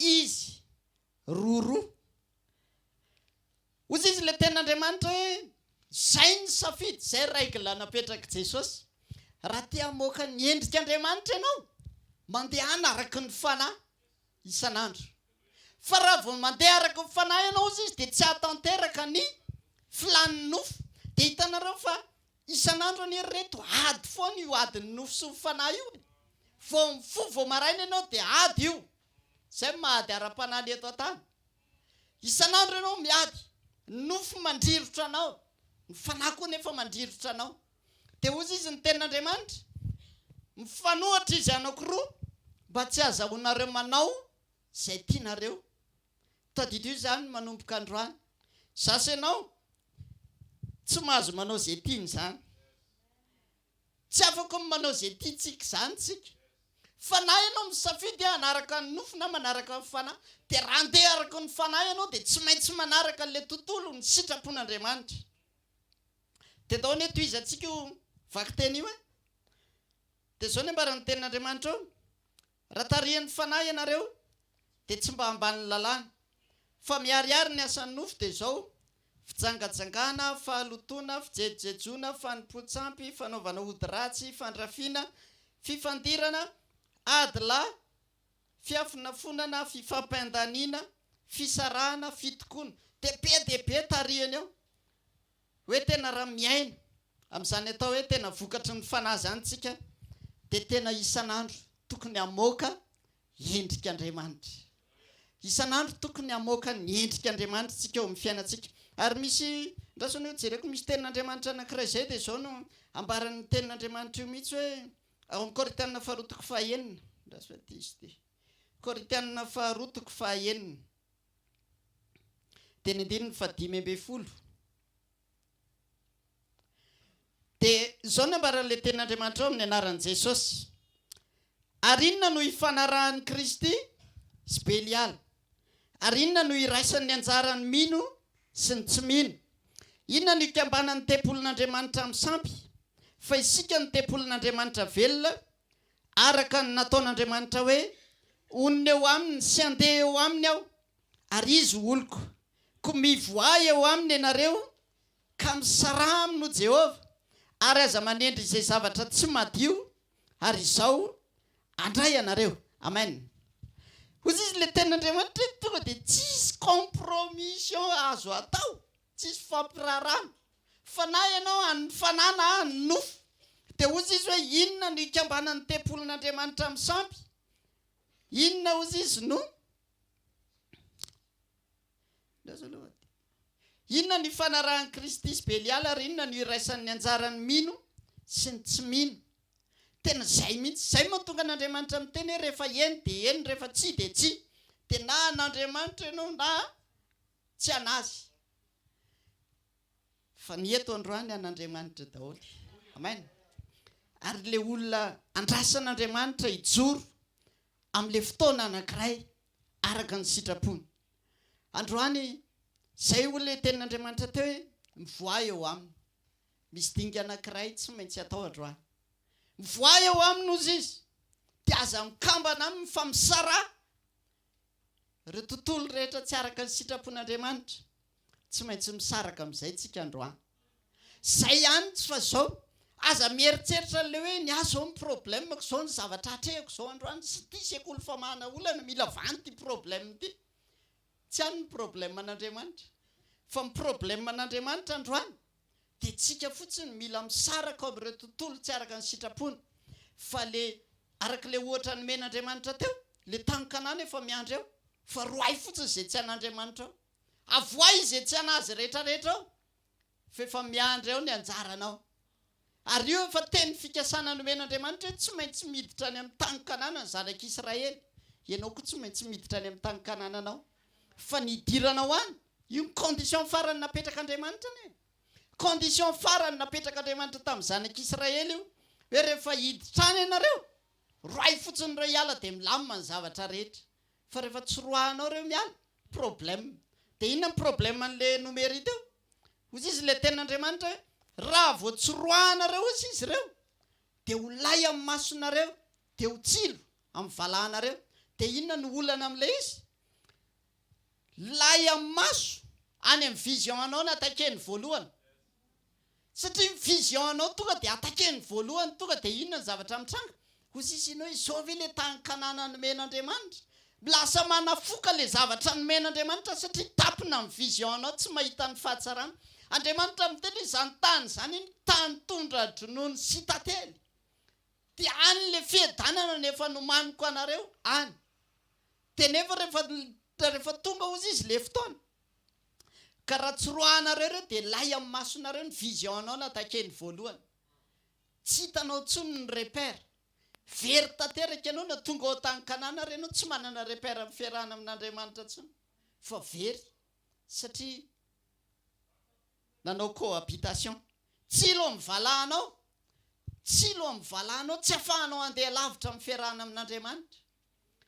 S1: izy roroa. Hoy izy ilay tenin'Andriamanitra hoe, Izay ny safidy, izay règle napetrak'i Jesosy. Raha te hamoaka ny endrik'Andriamanitra ianao, mandehana araka ny fanahy isan'andro. Fa raha vao mandeha araka ny fanahy ianao, hoy izy, dia tsy hahatanteraka ny filàn'ny nofo. Dia hitanareo fa isan'andro anie ry reto ady foana io adin'ny nofo sy ny fanahy io e. Vao mifoha vao maraina ianao dia ady io. Izay no maha ady ara-panahy ny eto an-tany. Isan'andro ianao miady, ny nofo mandrirotra anao, ny fanahy koa nefa mandrirotra anao. Dia hoy izy ny tenin'Andriamanitra, mifanohitra izy anankiroa mba tsy hahazahoanareo manao izay tianareo. Tadidio izany manomboka androany. Izaho sy ianao tsy mahazo manao izay tiana izany. Tsy afaka ny manao izay tiantsika izany isika. Fa na ianao misafidy hanaraka ny nofo na manaraka ny fanahy, dia raha handeha araka ny fanahy ianao dia tsy maintsy manaraka an'ilay tontolo, ny sitrapon'Andriamanitra. Dia ndao anie tohizantsika io vakiteny io e. Dia izao ny ambaran'ny tenin'Andriamanitra ao, Raha tarihin'ny Fanahy ianareo, dia tsy mba ambanin'ny lalàna. Fa miharihary ny asan'ny nofo dia izao, fijangajangana, fahalotoana, fijejojejoana, fanompoan-tsampy, fanaovana ody ratsy, fandrafiana, fifandirana, ady lahy, fiafonafonana, fifampindaniana, fisarahana, fitokoana. Dia be dia be tarihiny ao. Hoe tena raha miaina amin'izany atao hoe tena vokatry ny fanahy izany tsika dia tena isan'andro tokony hamoaka endrik'Andriamanitra. Isan'andro tokony hamoaka ny endrik'Andriamanitra tsika eo amin'ny fiainantsika. Ary misy, ndraso anie ho jereko, misy tenin'Andriamanitra anankiray izay dia izao no ambaran'ny tenin'Andriamanitra io mihitsy hoe ao amin'ny Korintiana faharoa toko fahaenina. Ndraso fa diso ity. Korintiana faharoa toko fahaenina. Teny andininy faha-15. Dia izao no ambaran'ilay tenin'Andriamanitra ao amin'ny anaran'i Jesosy. Ary inona no ifanarahan'i Kristy sy Beliala? Ary inona no iraisan'ny anjaran'ny mino sy ny tsy mino? Inona no ikambanan'ny tempolin'Andriamanitra amin'ny sampy? Fa isika no tempolin'Andriamanitra velona, araka ny nataon'Andriamanitra hoe, Honina eo aminy sy handeha eo aminy aho, ary izy ho oloko. Koa mivoaha eo aminy ianareo, ka misaraha aminy, hoy Jehovah, ary aza manendry izay zavatra tsy madio, ary izao handray anareo. Amen. Hoy izy, ilay tenin'Andriamanitra hoe tonga dia tsisy compromission azo atao, tsisy fampiraharahana. Fa na ianao an'ny fanahy na an'ny nofo. Dia hoy izy hoe inona no ikambanan'ny tempolin'Andriamanitra amin'ny sampy? Inona hoy izy no Inona no ifanarahan'i Kristy sy Beliala ary inona no iraisan'ny anjaran'ny mino sy ny tsy mino? Tena izay mihitsy. Izay no mahatonga an'Andriamanitra miteny hoe rehefa eny dia eny, rehefa tsia dia tsia. Dia na an'Andriamanitra ianao na tsy an'Azy. Fa ny eto androany an'Andriamanitra daholo. Amen. Ary ilay olona andrasan'Andriamanitra hijoro amin'ilay fotoana anankiray araka ny sitrapony. Androany, izay hoy ilay tenin'Andriamanitra teo hoe, mivoaha eo aminy. Misy dingana anankiray tsy maintsy atao androany. Mivoaha eo aminy hozy izy, dia aza mikambana aminy fa misaraha. Ireo tontolo rehetra tsy araka ny sitrapon'Andriamanitra, tsy maintsy misaraka amin'izay tsika androany. Zay ihany tsy fa zao, aza mieritreritra an'ilay hoe ny ahy zao ny problème-ko, zao ny zavatra atrehiko zao androany, sy ity sekoly famahana olana, mila vahana ity problème ity. Tsy any ny problème an'Andriamanitra. Fa ny problème an'Andriamanitra androany dia tsika fotsiny mila misaraka ao amin'ireo tontolo tsy araka ny sitrapony. Fa le araka le ohatra nomen'Andriamanitra teo, le tany Kanana efa miandry ao, fa roahy fotsiny izay tsy an'Andriamanitra ao. Avoahy izay tsy an'azy rehetra rehetra ao, fa efa miandry ao ny anjaranao. Ary io efa teny fikasana nomen'Andriamanitra hoe tsy maintsy miditra any amin'ny tany Kanana ny zanak'Israely. Ianao koa tsy maintsy miditra any amin'ny tany Kanananao. Fa ny hidiranao any, io ny condition farany napetrak'Andriamanitra anie. Condition farany napetrak'Andriamanitra tamin'ny zanak'Israely io, hoe rehefa hiditra any ianareo, roahy fotsiny ireo hiala dia milamina ny zavatra rehetra. Fa rehefa tsy roahanao ireo miala, problème. Dia inona ny problème an'ilay nomery teo? Hozy izy ilay tenin'Andriamanitra hoe, raha vao tsy roahanareo hozy izy ireo, dia ho lay amin'ny masonareo, dia ho tsilo amin'ny valahanareo. Dia inona no olana amin'ilay izy? Lay amin'ny maso, any amin'ny vision anao no attaquer-ny voalohany. Satria ny vision anao tonga dia attaquer-ny voalohany, tonga dia inona ny zavatra mitranga? Hoy sisa ianao hoe izao ve ilay tany Kanana nomen'Andriamanitra? Lasa manafoka ilay zavatra nomen'Andriamanitra satria tapina amin'ny vision anao, tsy mahita ny fahatsarana. Andriamanitra miteny hoe izany tany izany iny tany tondra-dronono sy tantely. Dia any ilay fiadanana no efa nomaniko anareo, any. Dia nefa rehefa rehefa tonga hozy izy le fotoana, ka raha tsy roahanareo ireo dia lay amin'ny masonareo ny vision anao natakeny voalohany. Tsy hitanao intsony ny repère. Very tanteraka ianao na tonga ao tany Kanana ary ianao tsy manana repère amin'ny fiarahana amin'Andriamanitra intsony fa very satria nanao cohabitation. Tsilo amin'ny valahanao, tsilo amin'ny valahanao tsy afahanao handeha lavitra amin'ny fiarahana amin'Andriamanitra.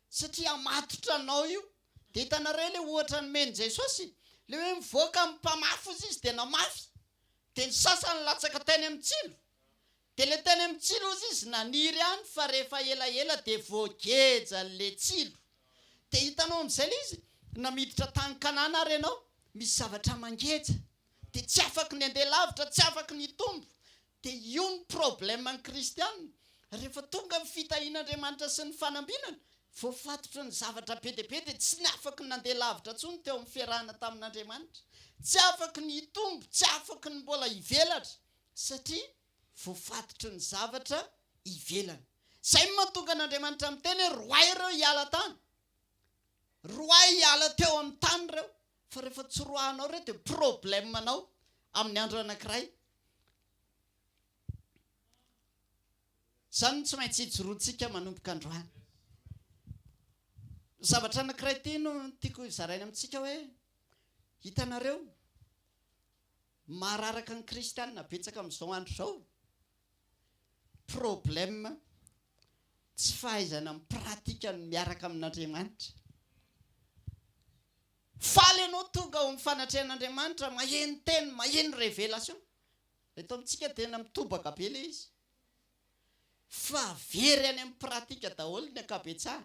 S1: Satria hamatotra anao io. Dia hitanareo ilay ohatra nomen'i Jesosy? Ilay hoe mivoaka amin'ny mpamafy hozy izy dia namafy. Dia ny sasany latsaka teny amin'ny tsilo. Dia ilay teny amin'ny tsilo hozy izy naniry ihany fa rehefa elaela dia voagejan'ilay tsilo. Dia hitanao amin'izay ilay izy, na miditra tany Kanana ary ianao, misy zavatra mangeja. Dia tsy afaky ny handeha lavitra, tsy afaky ny hitombo. Dia io ny problème ny kristiana, rehefa tonga ny fitahian'Andriamanitra sy ny fanambinana, voafatotry ny zavatra be dia be dia tsy afaky ny nandeha lavitra intsony teo amin'ny fiarahana tamin'Andriamanitra, tsy afaky ny hitombo, tsy afaky ny mbola hivelatra satria voafatotry ny zavatra ivelany. Izay no mahatonga an'Andriamanitra miteny hoe roahy ireo hiala tany. Roahy hiala teo amin'ny tany ireo, fa rehefa tsy roahanao ireo dia problème anao amin'ny andro anankiray. Izany no tsy maintsy ijoroantsika manomboka androany. Zavatra anankiray ity no tiako hozaraina amintsika hoe, hitanareo, mahararaka ny kristiana betsaka amin'izao andro izao, problème tsy fahaizana mi-pratique ny miaraka amin'Andriamanitra. Faly ianao tonga ao amin'ny fanatrehan'Andriamanitra, maheno teny, maheno révélation. Eto amintsika tena mitobaka be ilay izy. Fa very any amin'ny pratique daholo ny ankabetsahany.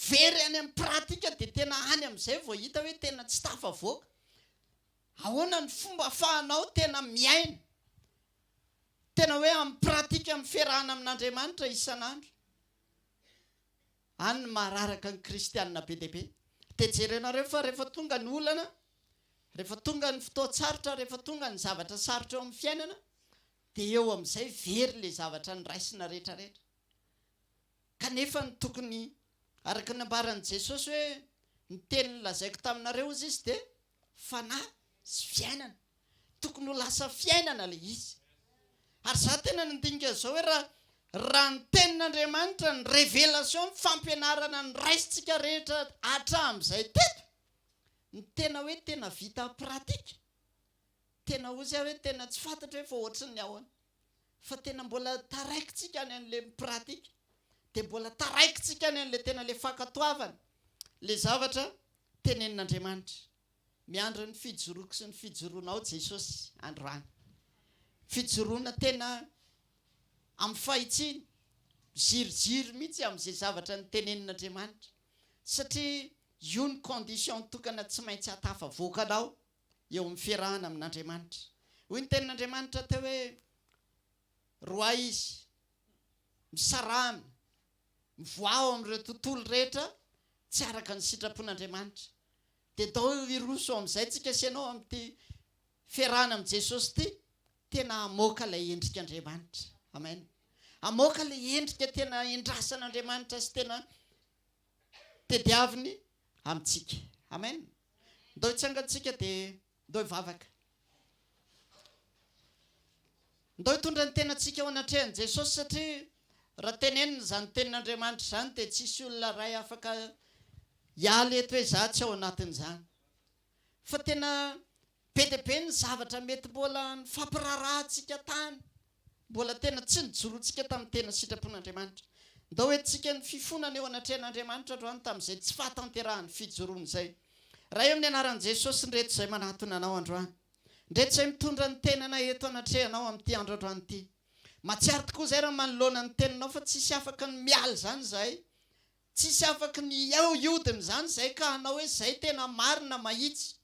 S1: Very any amin'ny pratique dia tena any amin'izay vao hita hoe tena tsy tafavoaka. Ahoana ny fomba afahanao tena miaina tena hoe amin'ny pratique amin'ny fiarahana amin'Andriamanitra isan'andro? Any ny mahararaka ny kristianina be dia be. Dia jerenareo fa rehefa tonga ny olana, rehefa tonga ny fotoan-tsarotra, rehefa tonga ny zavatra sarotra eo amin'ny fiainana, dia eo amin'izay very ilay zavatra noraisina rehetra rehetra. Kanefa ny tokony, araka ny nambaran'i Jesosy hoe, ny teny nolazaiko taminareo hozy izy dia fanahy sy fiainana. Tokony ho lasa fiainana ilay izy. Ary za tena nandinika an'izao hoe raha raha ny tenin'Andriamanitra, ny révélation, ny fampianarana noraisintsika rehetra hatramin'izay teto, ny tena hoe tena vita pratique, tena hozy aho hoe tena tsy fantatro hoe fa ohatran'ny ahoana. Fa tena mbola taraikintsika any an'ilay mi-pratique, dia mbola taraikintsika any an'ilay tena ilay fankatoavana ilay zavatra tenenin'Andriamanitra. Miandry ny fijoroako sy ny fijoroanao Jesosy androany. Fijoroana tena amin'ny fahitsiana, miziriziry mihitsy amin'izay zavatra notenenin'Andriamanitra. Satria io ny condition tokana tsy maintsy hahatafavoaka anao eo amin'ny fiarahana amin'Andriamanitra. Hoy ny tenin'Andriamanitra teo hoe, Roahy izy, misaraha aminy, mivoaha ao amin'ireo tontolo rehetra tsy araka ny sitrapon'Andriamanitra. Dia ndao hiroso amin'izay tsika sy ianao amin'ity fiarahana amin'i Jesosy ity, tena hamoaka ilay endrik'Andriamanitra. Amen. Hamoaka ilay endrika tena endrasan'Andriamanitra sy tena tediaviny amintsika. Amen. Ndao hitsangantsika dia ndao hivavaka. Ndao hitondra ny tenantsika eo anatrehan'i Jesosy satria raha tenenina izany tenin'Andriamanitra izany dia tsisy olona iray afaka hiala eto hoe za tsy ao anatin'izany. Fa tena be dia be ny zavatra mety mbola nifampiraharahantsika tany, mbola tena tsy nijoroantsika tamin'ny tena sitrapon'Andriamanitra. Ndao entintsika ny fifonana eo anatrehan'Andriamanitra androany tamin'izay tsy fahatanterahan'ny fijoroana izay. Ray amin'ny anaran'i Jesosy ndreto izay manatona Anao androany. Ndreto izay mitondra ny tenanay eto anatrehanao amin'ity andro androany ity. Mahatsiaro tokoa izay raha manoloana ny teninao fa tsisy afaka ny miala izany izahay. Tsisy afaky ny hiodina izany izahay ka hanao hoe izay tena marina mahitsy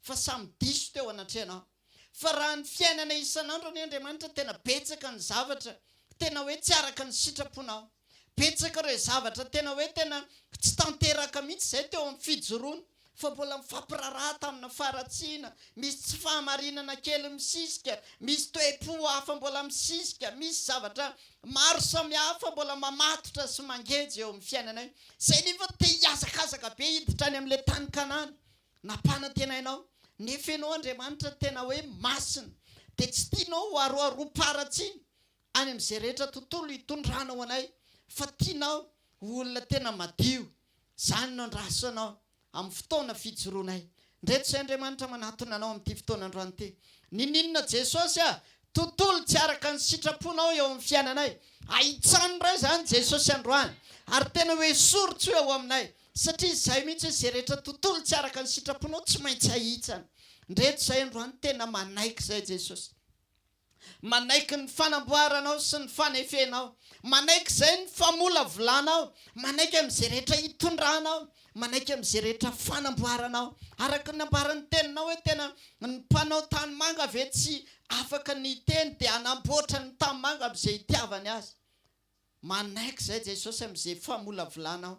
S1: fa samy diso teo anatrehanao. Fa raha ny fiainana isan'andro anie Andriamanitra tena betsaka ny zavatra tena hoe tsy araka ny sitraponao. Betsaka ireo zavatra tena hoe tena tsy tanteraka mihitsy izay teo amin'ny fijoroana fa mbola mifampiraharaha tamina faharatsiana, misy tsy fahamarinana kely misisika, misy toe-po hafa mbola misisika, misy zavatra maro samihafa mbola mamatotra sy mangeja eo amin'ny fiainanay, izay nefa te hihazakazaka be hiditra any amin'ilay tany Kanana nampanantenainao, nefa ianao Andriamanitra tena hoe masina, dia tsy tianao ho aroaroam-paharatsiana any amin'izay rehetra tontolo hitondranao anay, fa tianao ho olona tena madio, Izany no andrasanao amin'ny fotoana fijoroanay. Ndreto izay Andriamanitra manatona anao amin'ity fotoana androany ity. Niniana Jesosy a! Tontolo tsy araka ny sitraponao eo amin'ny fiainanay. Ahitsano indray izany Jesosy androany. Ary tena ho esory tsy ho eo aminay. Satria izay mihitsy hoe izay rehetra tontolo tsy araka ny sitraponao tsy maintsy ahitsana. Ndreto izay androany tena manaiky izay Jesosy. Manaiky ny fanamboaranao sy ny fanefenao, manaiky izay ny famolavolanao, manaiky amin'izay rehetra itondranao, manaiky amin'izay rehetra fanamboaranao. Araka ny nambaran'ny teninao hoe tena ny mpanao tanimanga ve tsy afaka ny hiteny dia hanamboatra ny tanimanga amin'izay itiavany azy. Manaiky izay Jesosy amin'izay famolavolanao,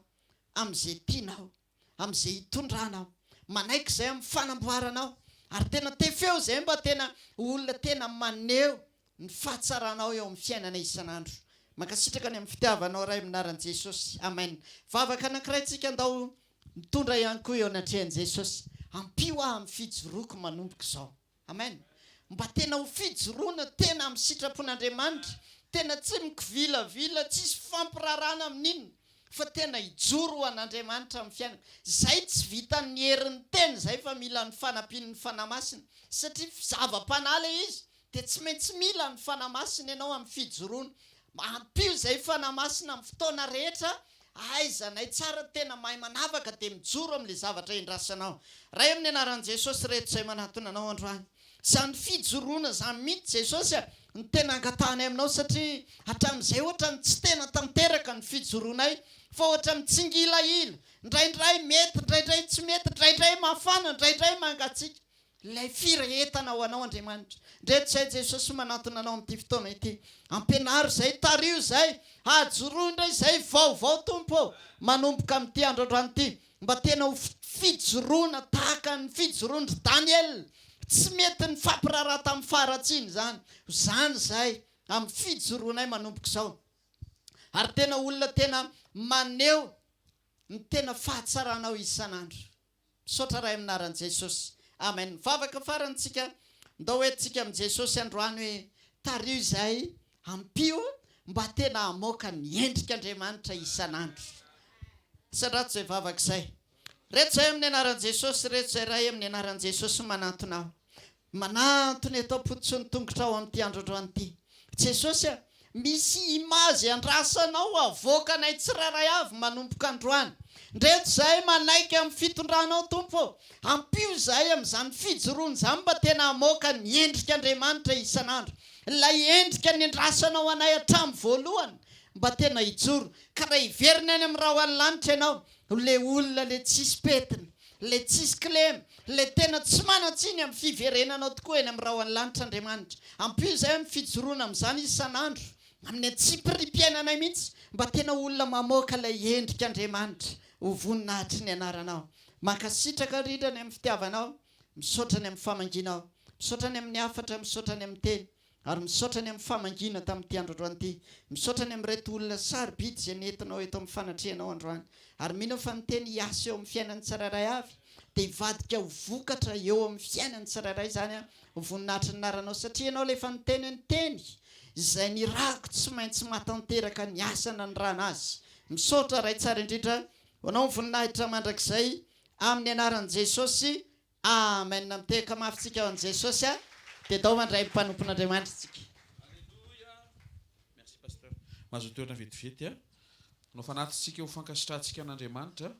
S1: amin'izay tianao, amin'izay hitondranao. Manaiky izay amin'ny fanamboaranao. Ary tena tefeo izay mba tena ho olona tena maneho ny fahatsaranao eo amin'ny fiainana isan'andro. Mankasitraka ny amin'ny fitiavanao Ray amin'ny anaran'i Jesosy. Amen. Vavaka anankiray tsika andao mitondra ihany koa eo anatrehan'i Jesosy. Ampio aho amin'ny fijoroako manomboka izao. Amen. Mba tena ho fijoroana tena amin'ny sitrapon'Andriamanitra, tena tsy mikivilavila, tsisy fampirarana amin'inona, fa tena hijoro ho an'Andriamanitra amin'ny fiainana. Izay tsy vitan'ny herin'ny tena izay fa mila ny fanampian'ny Fanahy Masina, satria zava-panahy ilay izy, dia tsy maintsy mila ny Fanahy Masina ianao amin'ny fijoroana. Ampio izay Fanahy Masina amin'ny fotoana rehetra ahaizanay tsara tena mahay manavaka dia mijoro amin'ilay zavatra endrasanao. Ray amin'ny anaran'i Jesosy reto izay manatona anao androany. Izany fijoroana izany mihitsy Jesosy a, no tena angatahanay aminao satria hatramin'izay ohatrany tsy tena tanteraka ny fijoroanay fa ohatra mitsingilahila, indraindray mety, indraindray tsy mety, indraindray mafana, indraindray mangatsiaka. Ilay firehetana ho anao Andriamanitra. Ndreto izay Jesosy manantona anao amin'ity fotoana ity. Ampianaro izay, tariho izay, hajoroa indray izay vaovao Tompo ô, manomboka amin'ity andro androany ity, mba tena ho fijoroana tahaka ny fijoroan-dry Daniel, tsy mety nifampiraharaha tamin'ny faharatsiana izany, ho izany izahay amin'ny fijoroanay manomboka izao, ary tena olona tena maneho ny tena fahatsaranao isan'andro. Misaotra Ray amin'ny anaran'i Jesosy. Amen. Vavaka farany tsika, ndao entintsika amin'i Jesosy androany hoe tariho izahay, ampio mba tena hamoaka ny endrik'Andriamanitra isan'andro. Sandrato izay vavaka izay. Reto izay amin'ny anaran'i Jesosy, reto izay Ray amin'ny anaran'i Jesosy manantona aho. Manantona eto am-pototry ny tongotrao amin'ity andro androany ity. Jesosy a! Misy image andrasanao avoakanay tsirairay avy manomboka androany. Ndreto izahay manaiky amin'ny fitondranao Tompo ô! Ampio izahay amin'izany fijoroana izany mba tena hamoaka ny endrik'Andriamanitra isan'andro. Ilay endrika nendrasanao anay hatramin'ny voalohany mba tena hijoro. Ka raha hiverina any amin'ny rahon'ny lanitra ianao, Ilay olona ilay tsisy pentina, ilay tsisy kilema, ilay tena tsy manan-tsiny amin'ny fiverenanao tokoa eny amin'ny rahon'ny lanitra Andriamanitra. Ampio izahay amin'ny fijoroana amin'izany isan'andro, amin'ny antsipiriam-piainanay mihitsy, mba tena olona mamoaka ilay endrik'Andriamanitra ho voninahitry ny anaranao. Mankasitraka indrindra ny amin'ny fitiavanao, misaotra ny amin'ny famangianao, misaotra ny amin'ny hafatra, misaotra ny amin'ny teny. Ary misaotra ny amin'ny famangiana tamin'ity andro androany ity. Misaotra ny amin'ireto olona sarobidy izay nentinao eto amin'ny fanatrehanao androany. Ary mino aho fa ny teny hiasa eo amin'ny fiainan'ny tsirairay avy dia hivadika ho vokatra eo amin'ny fiainan'ny tsirairay izany ho voninahitry ny anaranao satria ianao ilay efa niteny ny teny izay nirahako tsy maintsy mahatanteraka ny asa nanirahana azy. Misaotra Ray tsara indrindra ho anao ny voninahitra mandrakizay amin'ny anaran'i Jesosy Amen mitehaka mafy tsika ho an'i Jesosy a dia dao mandray ny mpanompon'Andriamanitra tsika.
S2: Aleloia! Merci Pasteur. Mahazo toerana vetivety a. Hanao fanatitsika ho fankasitrahantsika an'Andriamanitra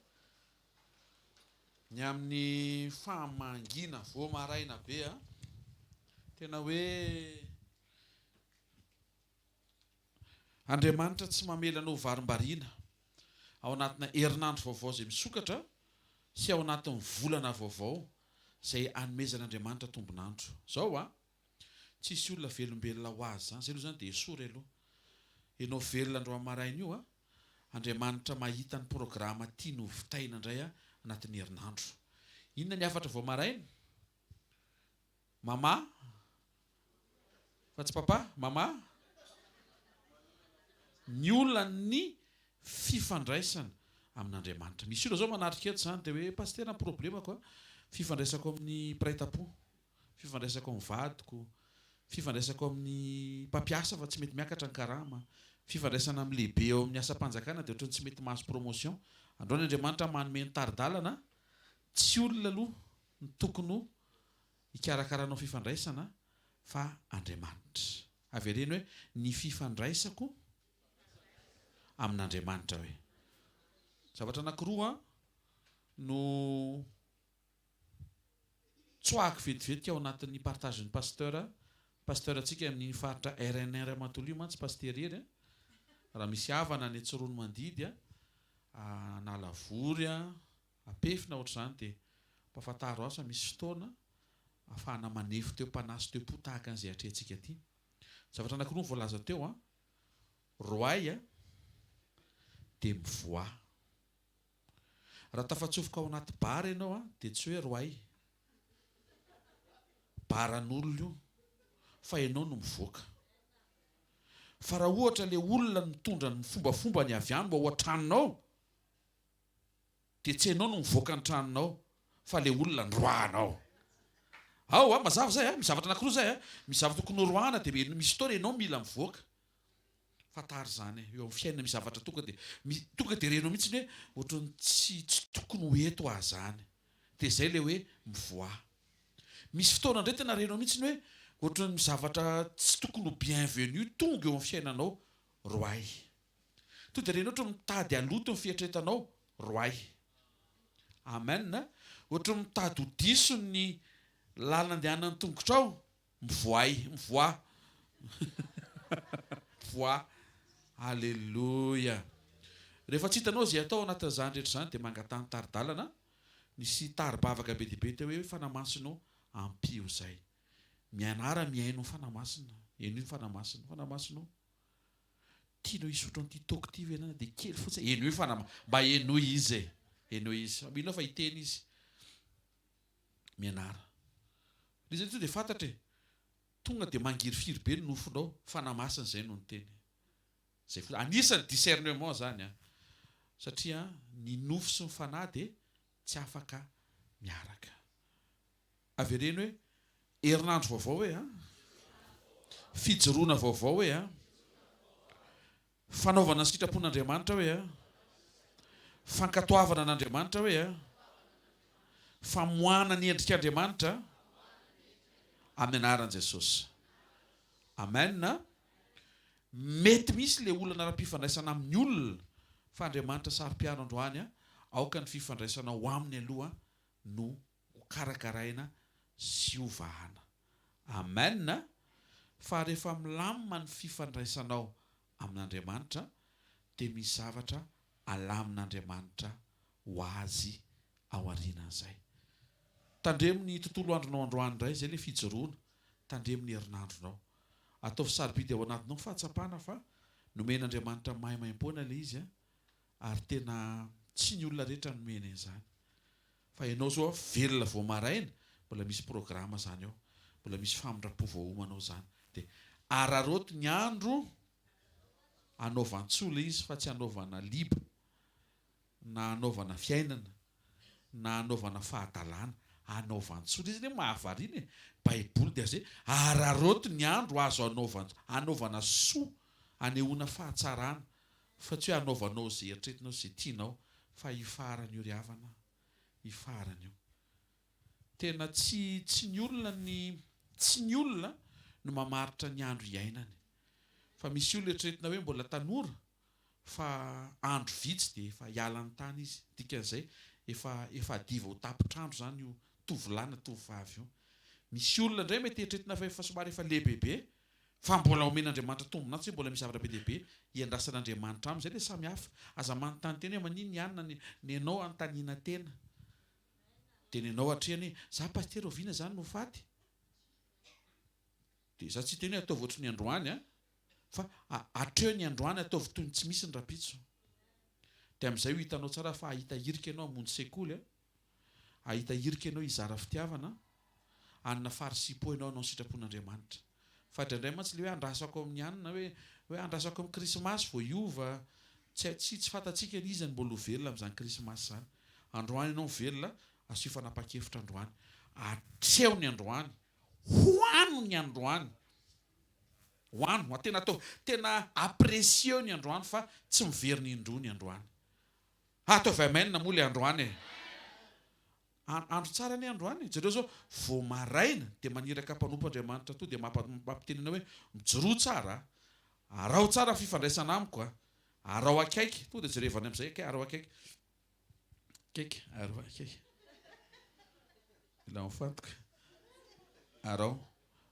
S2: ny amin'ny fahamangiana vao maraina be a. Tena hoe Andriamanitra tsy mamela anao ho varimbariana ao anatina herinandro vaovao izay misokatra sy ao anatin'ny volana vaovao izay anomezan'Andriamanitra tombon'andro. Izao a! Tsisy olona velombelona ho azy izany. Izay aloha izany dia esory aloha. Ianao velona androany maraina io a! Andriamanitra mahita ny programa tiany ho vitaina indray anatin'ny herinandro. Inona ny hafatra vao maraina? Mama? Fa tsy papa? Mama? Ny olan'ny fifandraisana amin'Andriamanitra. Misy olona zao manatrika eto zany dia hoe pasitera ny problemako a, fifandraisako amin'ny mpiray tampo, fifandraisako amin'ny vadiko, fifandraisako amin'ny mpampiasa fa tsy mety miakatra ny karama, fifandraisana amin'ny lehibe eo amin'ny asam-panjakana dia ohatran'ny tsy mety mahazo promotion. Androany Andriamanitra manome ny tari-dalana, tsy olona aloha no tokony ho hikarakaranao fifandraisana fa Andriamanitra. Avereno hoe ny fifandraisako amin'Andriamanitra hoe. Zavatra anankiroa no tsoahako vetivetika ao anatin'ny partage-n'ny Pasteur. Pasteur antsika amin'iny faritra RNR Matolio mantsy Pasitera Hery a. Raha misy havana any Tsiroanomandidy a, Analavory a, Ampefy na ohatr'izany dia ampafantaro azy fa misy fotoana ahafahana manefy teo-panahy sy teo-po tahaka an'izay atrehintsika aty. Zavatra anankiroa no voalaza teo an, roay a, dia mivoaha. Raha tafatsofoka ao anaty bar ianao an, dia tsy hoe roay, baran'olona io, fa ianao no mivoaka. Fa raha ohatra ilay olona mitondra ny fombafombany avy any ho ao an-tranonao, Dia tsy enao no mivoaka ny tranonao fa le olona noroahanao. Ao a, mazava zay a, misy zavatra anakiroa zay a, misy zavatra tokony horoahana dia misy fotoana enao mila mivoaka. Fantaro zany e, eo amin'ny fiainana misy zavatra tonga dia tonga dia renao mihitsy hoe ohatran'ny tsy tsy tokony ho eto aho zany. Dia zay le hoe mivoaha. Misy fotoana indray tena renao mihitsy hoe ohatran'ny zavatra tsy tokony ho bienvenu tonga eo amin'ny fiainanao, roahy. To dia reny ohatry mitady haloto ny fieritreretanao roahy. Amen a! Ohatry mitady ho diso ny lalana andehanan'ny tongotrao, mivoay, mivoaha. Mivoaha. Aleloia. Rehefa tsy hitanao izay atao ao anatin'izany rehetra izany dia mangataha ny tari-dalana. Nisy tari-bavaka be dia be teo hoe Fanahy Masina ô, ampio izay. Mianara mihaino ny Fanahy Masina. Henoy ny Fanahy Masina. Fanahy Masina ô. Tianao hisotro an'ity toaka ity ve ianao na dia kely fotsiny? Henoy fa na mba henoy izy e! Henoy izy. Fa mino aho fa hiteny izy. Mianara. Ilay izy aloha tonga dia fantatra e! Tonga dia mangirifiry be ny nofonao, Fanahy Masina izay no niteny. Izay fotsiny. Anisan'ny discernement izany an! Satria ny nofo sy ny fanahy dia tsy afaka miaraka. Avereno hoe, herinandro vaovao hoe an! Fijoroana vaovao hoe an! Fanaovana ny sitrapon'Andriamanitra hoe an! Fankatoavana an'Andriamanitra hoe an! Famoahana ny endrik'Andriamanitra amin'ny anaran'i Jesosy. Amen. Mety misy le olana ara-pifandraisana amin'ny olona fa Andriamanitra saro-piaro androany aoka ny fifandraisanao aminy aloha no ho karakaraina sy ho vahana. Amen a! Fa rehefa milamina ny fifandraisanao amin'Andriamanitra dia misy zavatra alamin'Andriamanitra ho azy ao aorianan'izay. Tandremo ny tontolo andronao androany indray, izay ilay fijoroana, tandremo ny herinandronao. Ataovy sarobidy ao anatinao ny fahatsapana fa nomen'Andriamanitra maimaimpoana ilay izy ary tena tsy ny olona rehetra nomeny an'izany. Fa ianao zao a velona vao maraina, mbola misy programa zany ao, mbola misy famindram-po voaomana ao zany. Dia Araraoty ny andro anaovan-tsoa ilay izy fa tsy anaovana liba na anaovana fiainana na anaovana fahadalana. Anaovan-tsoa. Ilay izy anie mahavariana e. Baiboly dia zay araraoty ny andro azo anaovan anaovana soa, anehoana fahatsarana fa tsy hoe anaovanao izay eritreretinao sy izay tianao fa hifaharana io ry havana a. Hifaharana io. Tena tsy tsy ny olona ny tsy ny olona no mamaritra ny andro iainany. Fa misy olona eritreretina hoe mbola tanora fa andro vitsy dia efa hiala ny tany izy. Dikan'izay efa efa hadiva ho tapitr'andro izany io tovolahy na tovovavy io. Misy olona indray mety eritreretina fa efa somary efa lehibebe fa mbola omen'Andriamanitra tombon'antsy hoe mbola misy zavatra be dia be hiandrasan'Andriamanitra aminy. Izay dia samy hafa. Aza manontany tena hoe maninona i anona ny ny anao anontaniana tena. Dia ny anao atrehany hoe, za pasitera oviana zany no ho faty? Dia za tsy hiteny hoe ataovy ohatry ny androany an, fa atreo ny androany ataovy toy ny tsy misy ny rahampitso. Dia amin'izay ho hitanao tsara fa hahita hirika ianao hamonjy sekoly an, hahita hirika ianao hizara fitiavana, hanana farisipo ianao hanao ny sitrapon'Andriamanitra. Fa indraindray mantsy ilay hoe andrasako amin'ny anona hoe hoe andrasako amin'ny krismasy vao hiova, tsy tsy tsy fantatsika ny iza no mbola ho velona amin'izany krismasy izany. Androany ianao mivelona, asio fanapahan-kevitra androany. Atreho ny androany. Hoano ny androany. Hoano, tena atao, tena apprécieo ny androany fa tsy miverina indroa ny androany. Ataovy amen moa ilay androany e. Andro tsara anie androany e. Jereo zao, vao maraina dia maniraka mpanompo Andriamanitra toa dia mampiteny anao hoe mijoroa tsara a, araho tsara ny fifandraisana amiko a, araho akaiky, tonga dia jerevany amin'izay akay, araho akaiky, akaiky, araho akaiky. Mila mifantoka. Araho.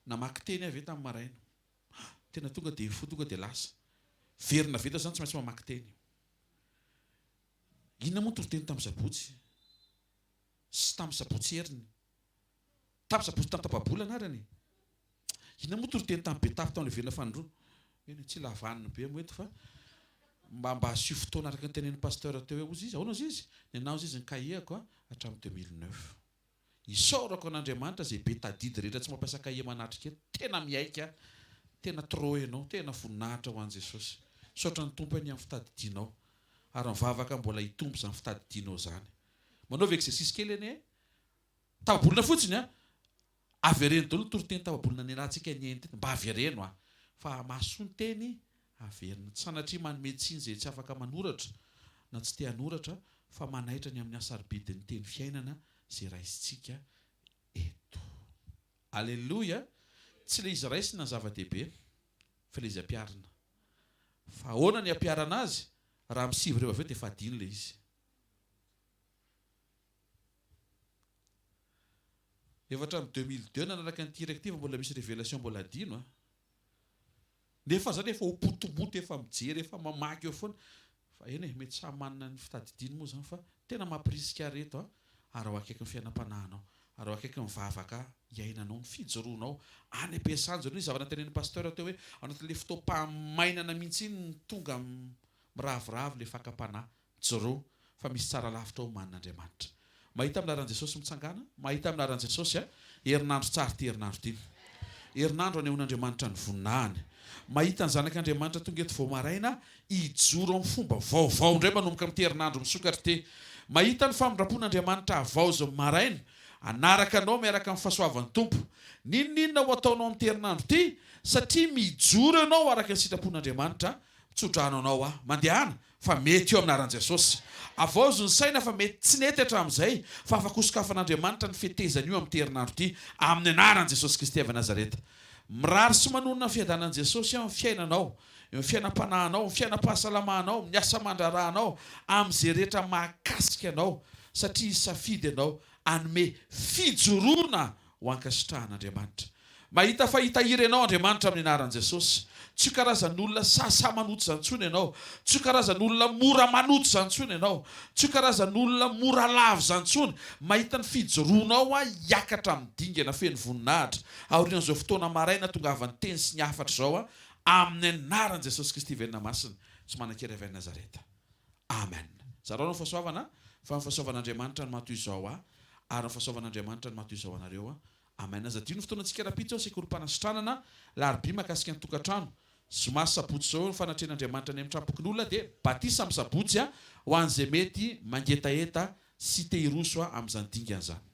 S2: Namaky teny aho ve tamin'ny maraina? Tena tonga dia fo tonga dia lasa. Verina vita izany tsy maintsy mamaky teny. Inona moa ny toriteny tamin'ny sabotsy sy tamin'ny sabotsy heriny? Tamin'ny sabotsy tamin'ny tapa-bolana ary anie. Inona moa ny toriteny tamin'ny Betafo tamin'ny velona fanindroa? Eny e, tsy lavanina be moa eto fa mba mba asio fotoana araka ny tenenin'ny pasteur teo hoe ozy izy, ahoana ozy izy? Ny anah ozy izy ny cahier-ko hatramin'ny 2009. Isaorako an'Andriamanitra izay be tadidy rehetra tsy mampiasa kahie manatrika eto, tena miaiky aho, tena trop enao, tena voninahitra ho an'i Jesosy. Misaotra ny Tompo anie amin'ny fitadidianao, ary mivavaka mbola hitombo izany fitadidianao izany. Manaova exercice kely anie e! Tapa-bolana fotsiny an! Avereno daholo ny toriteny tapa-bolana niarahantsika nihaino teto, mba avereno an! Fa mahasoa ny teny averina. Tsy sanatria manome tsiny izay tsy afaka manoratra na tsy te hanoratra fa manaitra ny amin'ny hasarobidin'ny teny fiainana izay raisintsika eto. Aleloia! Tsy ilay izy raisina no zava-dehibe fa ilay izy ampiharina. Fa ahoana ny hampiharana azy raha misivy ireo avy eo dia efa adino ilay izy. Efa hatramin'ny 2002 nanaraka an'ity iraka ity fa mbola misy révélation mbola adino a! Nefa zany efa ho potomoto efa mijery efa mamaky eo foana fa eny e mety samy manana ny fitadidiany moa zany fa tena mampirisika ahy reto a ary ao akaiky ny fiainam-panahinao ary ao akaiky ny vavaka iainanao ny fijoroanao any am-piasana jereo ny zavatra notenenin'ny pasteur teo hoe ao anatin'le fotoam-pahamainana mihitsy iny no tonga miraviravy le fakam-panahy Mijoroa fa misy tsara lavitra omanin' Andriamanitra. Mahita amin'ny laharan'i Jesosy mitsangàna, mahita amin'ny laharan'i Jesosy a. Herinandro tsara ity herinandro ity. Herinandro anehoan'Andriamanitra ny voninahiny. Mahita ny Zanak'Andriamanitra tonga eto vao maraina hijoro amin'ny fomba vaovao indray manomboka amin'ity herinandro misokatra ity. Mahita ny famindram-pon'Andriamanitra havaozin'ny maraina hanaraka anao miaraka amin'ny fahasoavan'ny Tompo. N'inon'inona ho ataonao amin'ity herinandro ity satria mijoro ianao araka ny sitrapon'Andriamanitra, mitsodrano anao aho. Mandehana Fa mety io amin'ny anaran'i Jesosy. Avaozy ny saina fa mety tsy nety hatramin'izay fa afaka hosokafan'Andriamanitra ny fetezana io amin'ity herinandro ity amin'ny anaran'i Jesosy Kristy avy Nazareta. Mirary sy manonona ny fiadanan'i Jesosy eo amin'ny fiainanao, eo amin'ny fiainam-panahinao, amin'ny fiainam-pahasalamanao, amin'ny asa aman-draharahanao, amin'izay rehetra mahakasika anao satria Izy safidy anao hanome fijoroana ho ankasitrahan'Andriamanitra. Mahita fa hitahiry anao Andriamanitra amin'ny anaran'i Jesosy. Tsy ho karazan'olona sahisahy manoto izany intsony ianao. Tsy ho karazan'olona mora manoto izany intsony ianao. Tsy ho karazan'olona mora lavo izany intsony. Mahita ny fijoroanao aho hiakatra amin'ny dingana feno voninahitra aorian'izao fotoana maraina tongavan'ny teny sy ny hafatra izao aho amin'ny anaran'i Jesosy Kristy velona masina sy manan-kery avy any Nazareta. Amen. Zarao ny fahasoavana fa ny fahasoavan'Andriamanitra no maha toy izao ahy ary ny fahasoavan'Andriamanitra no maha toy izao anareo. Amen. Aza adino ny fotoanantsika rahampitso ao sekolim-panasitranana, larobia mahakasika ny tokantrano. Zoma sy sabotsy izao ny fanatrehan'Andriamanitra any amin'ny tranom-pokonolona dia batisa amin'ny sabotsy ho an'izay mety mangetaheta sy te hiroso amin'izany dingana izany.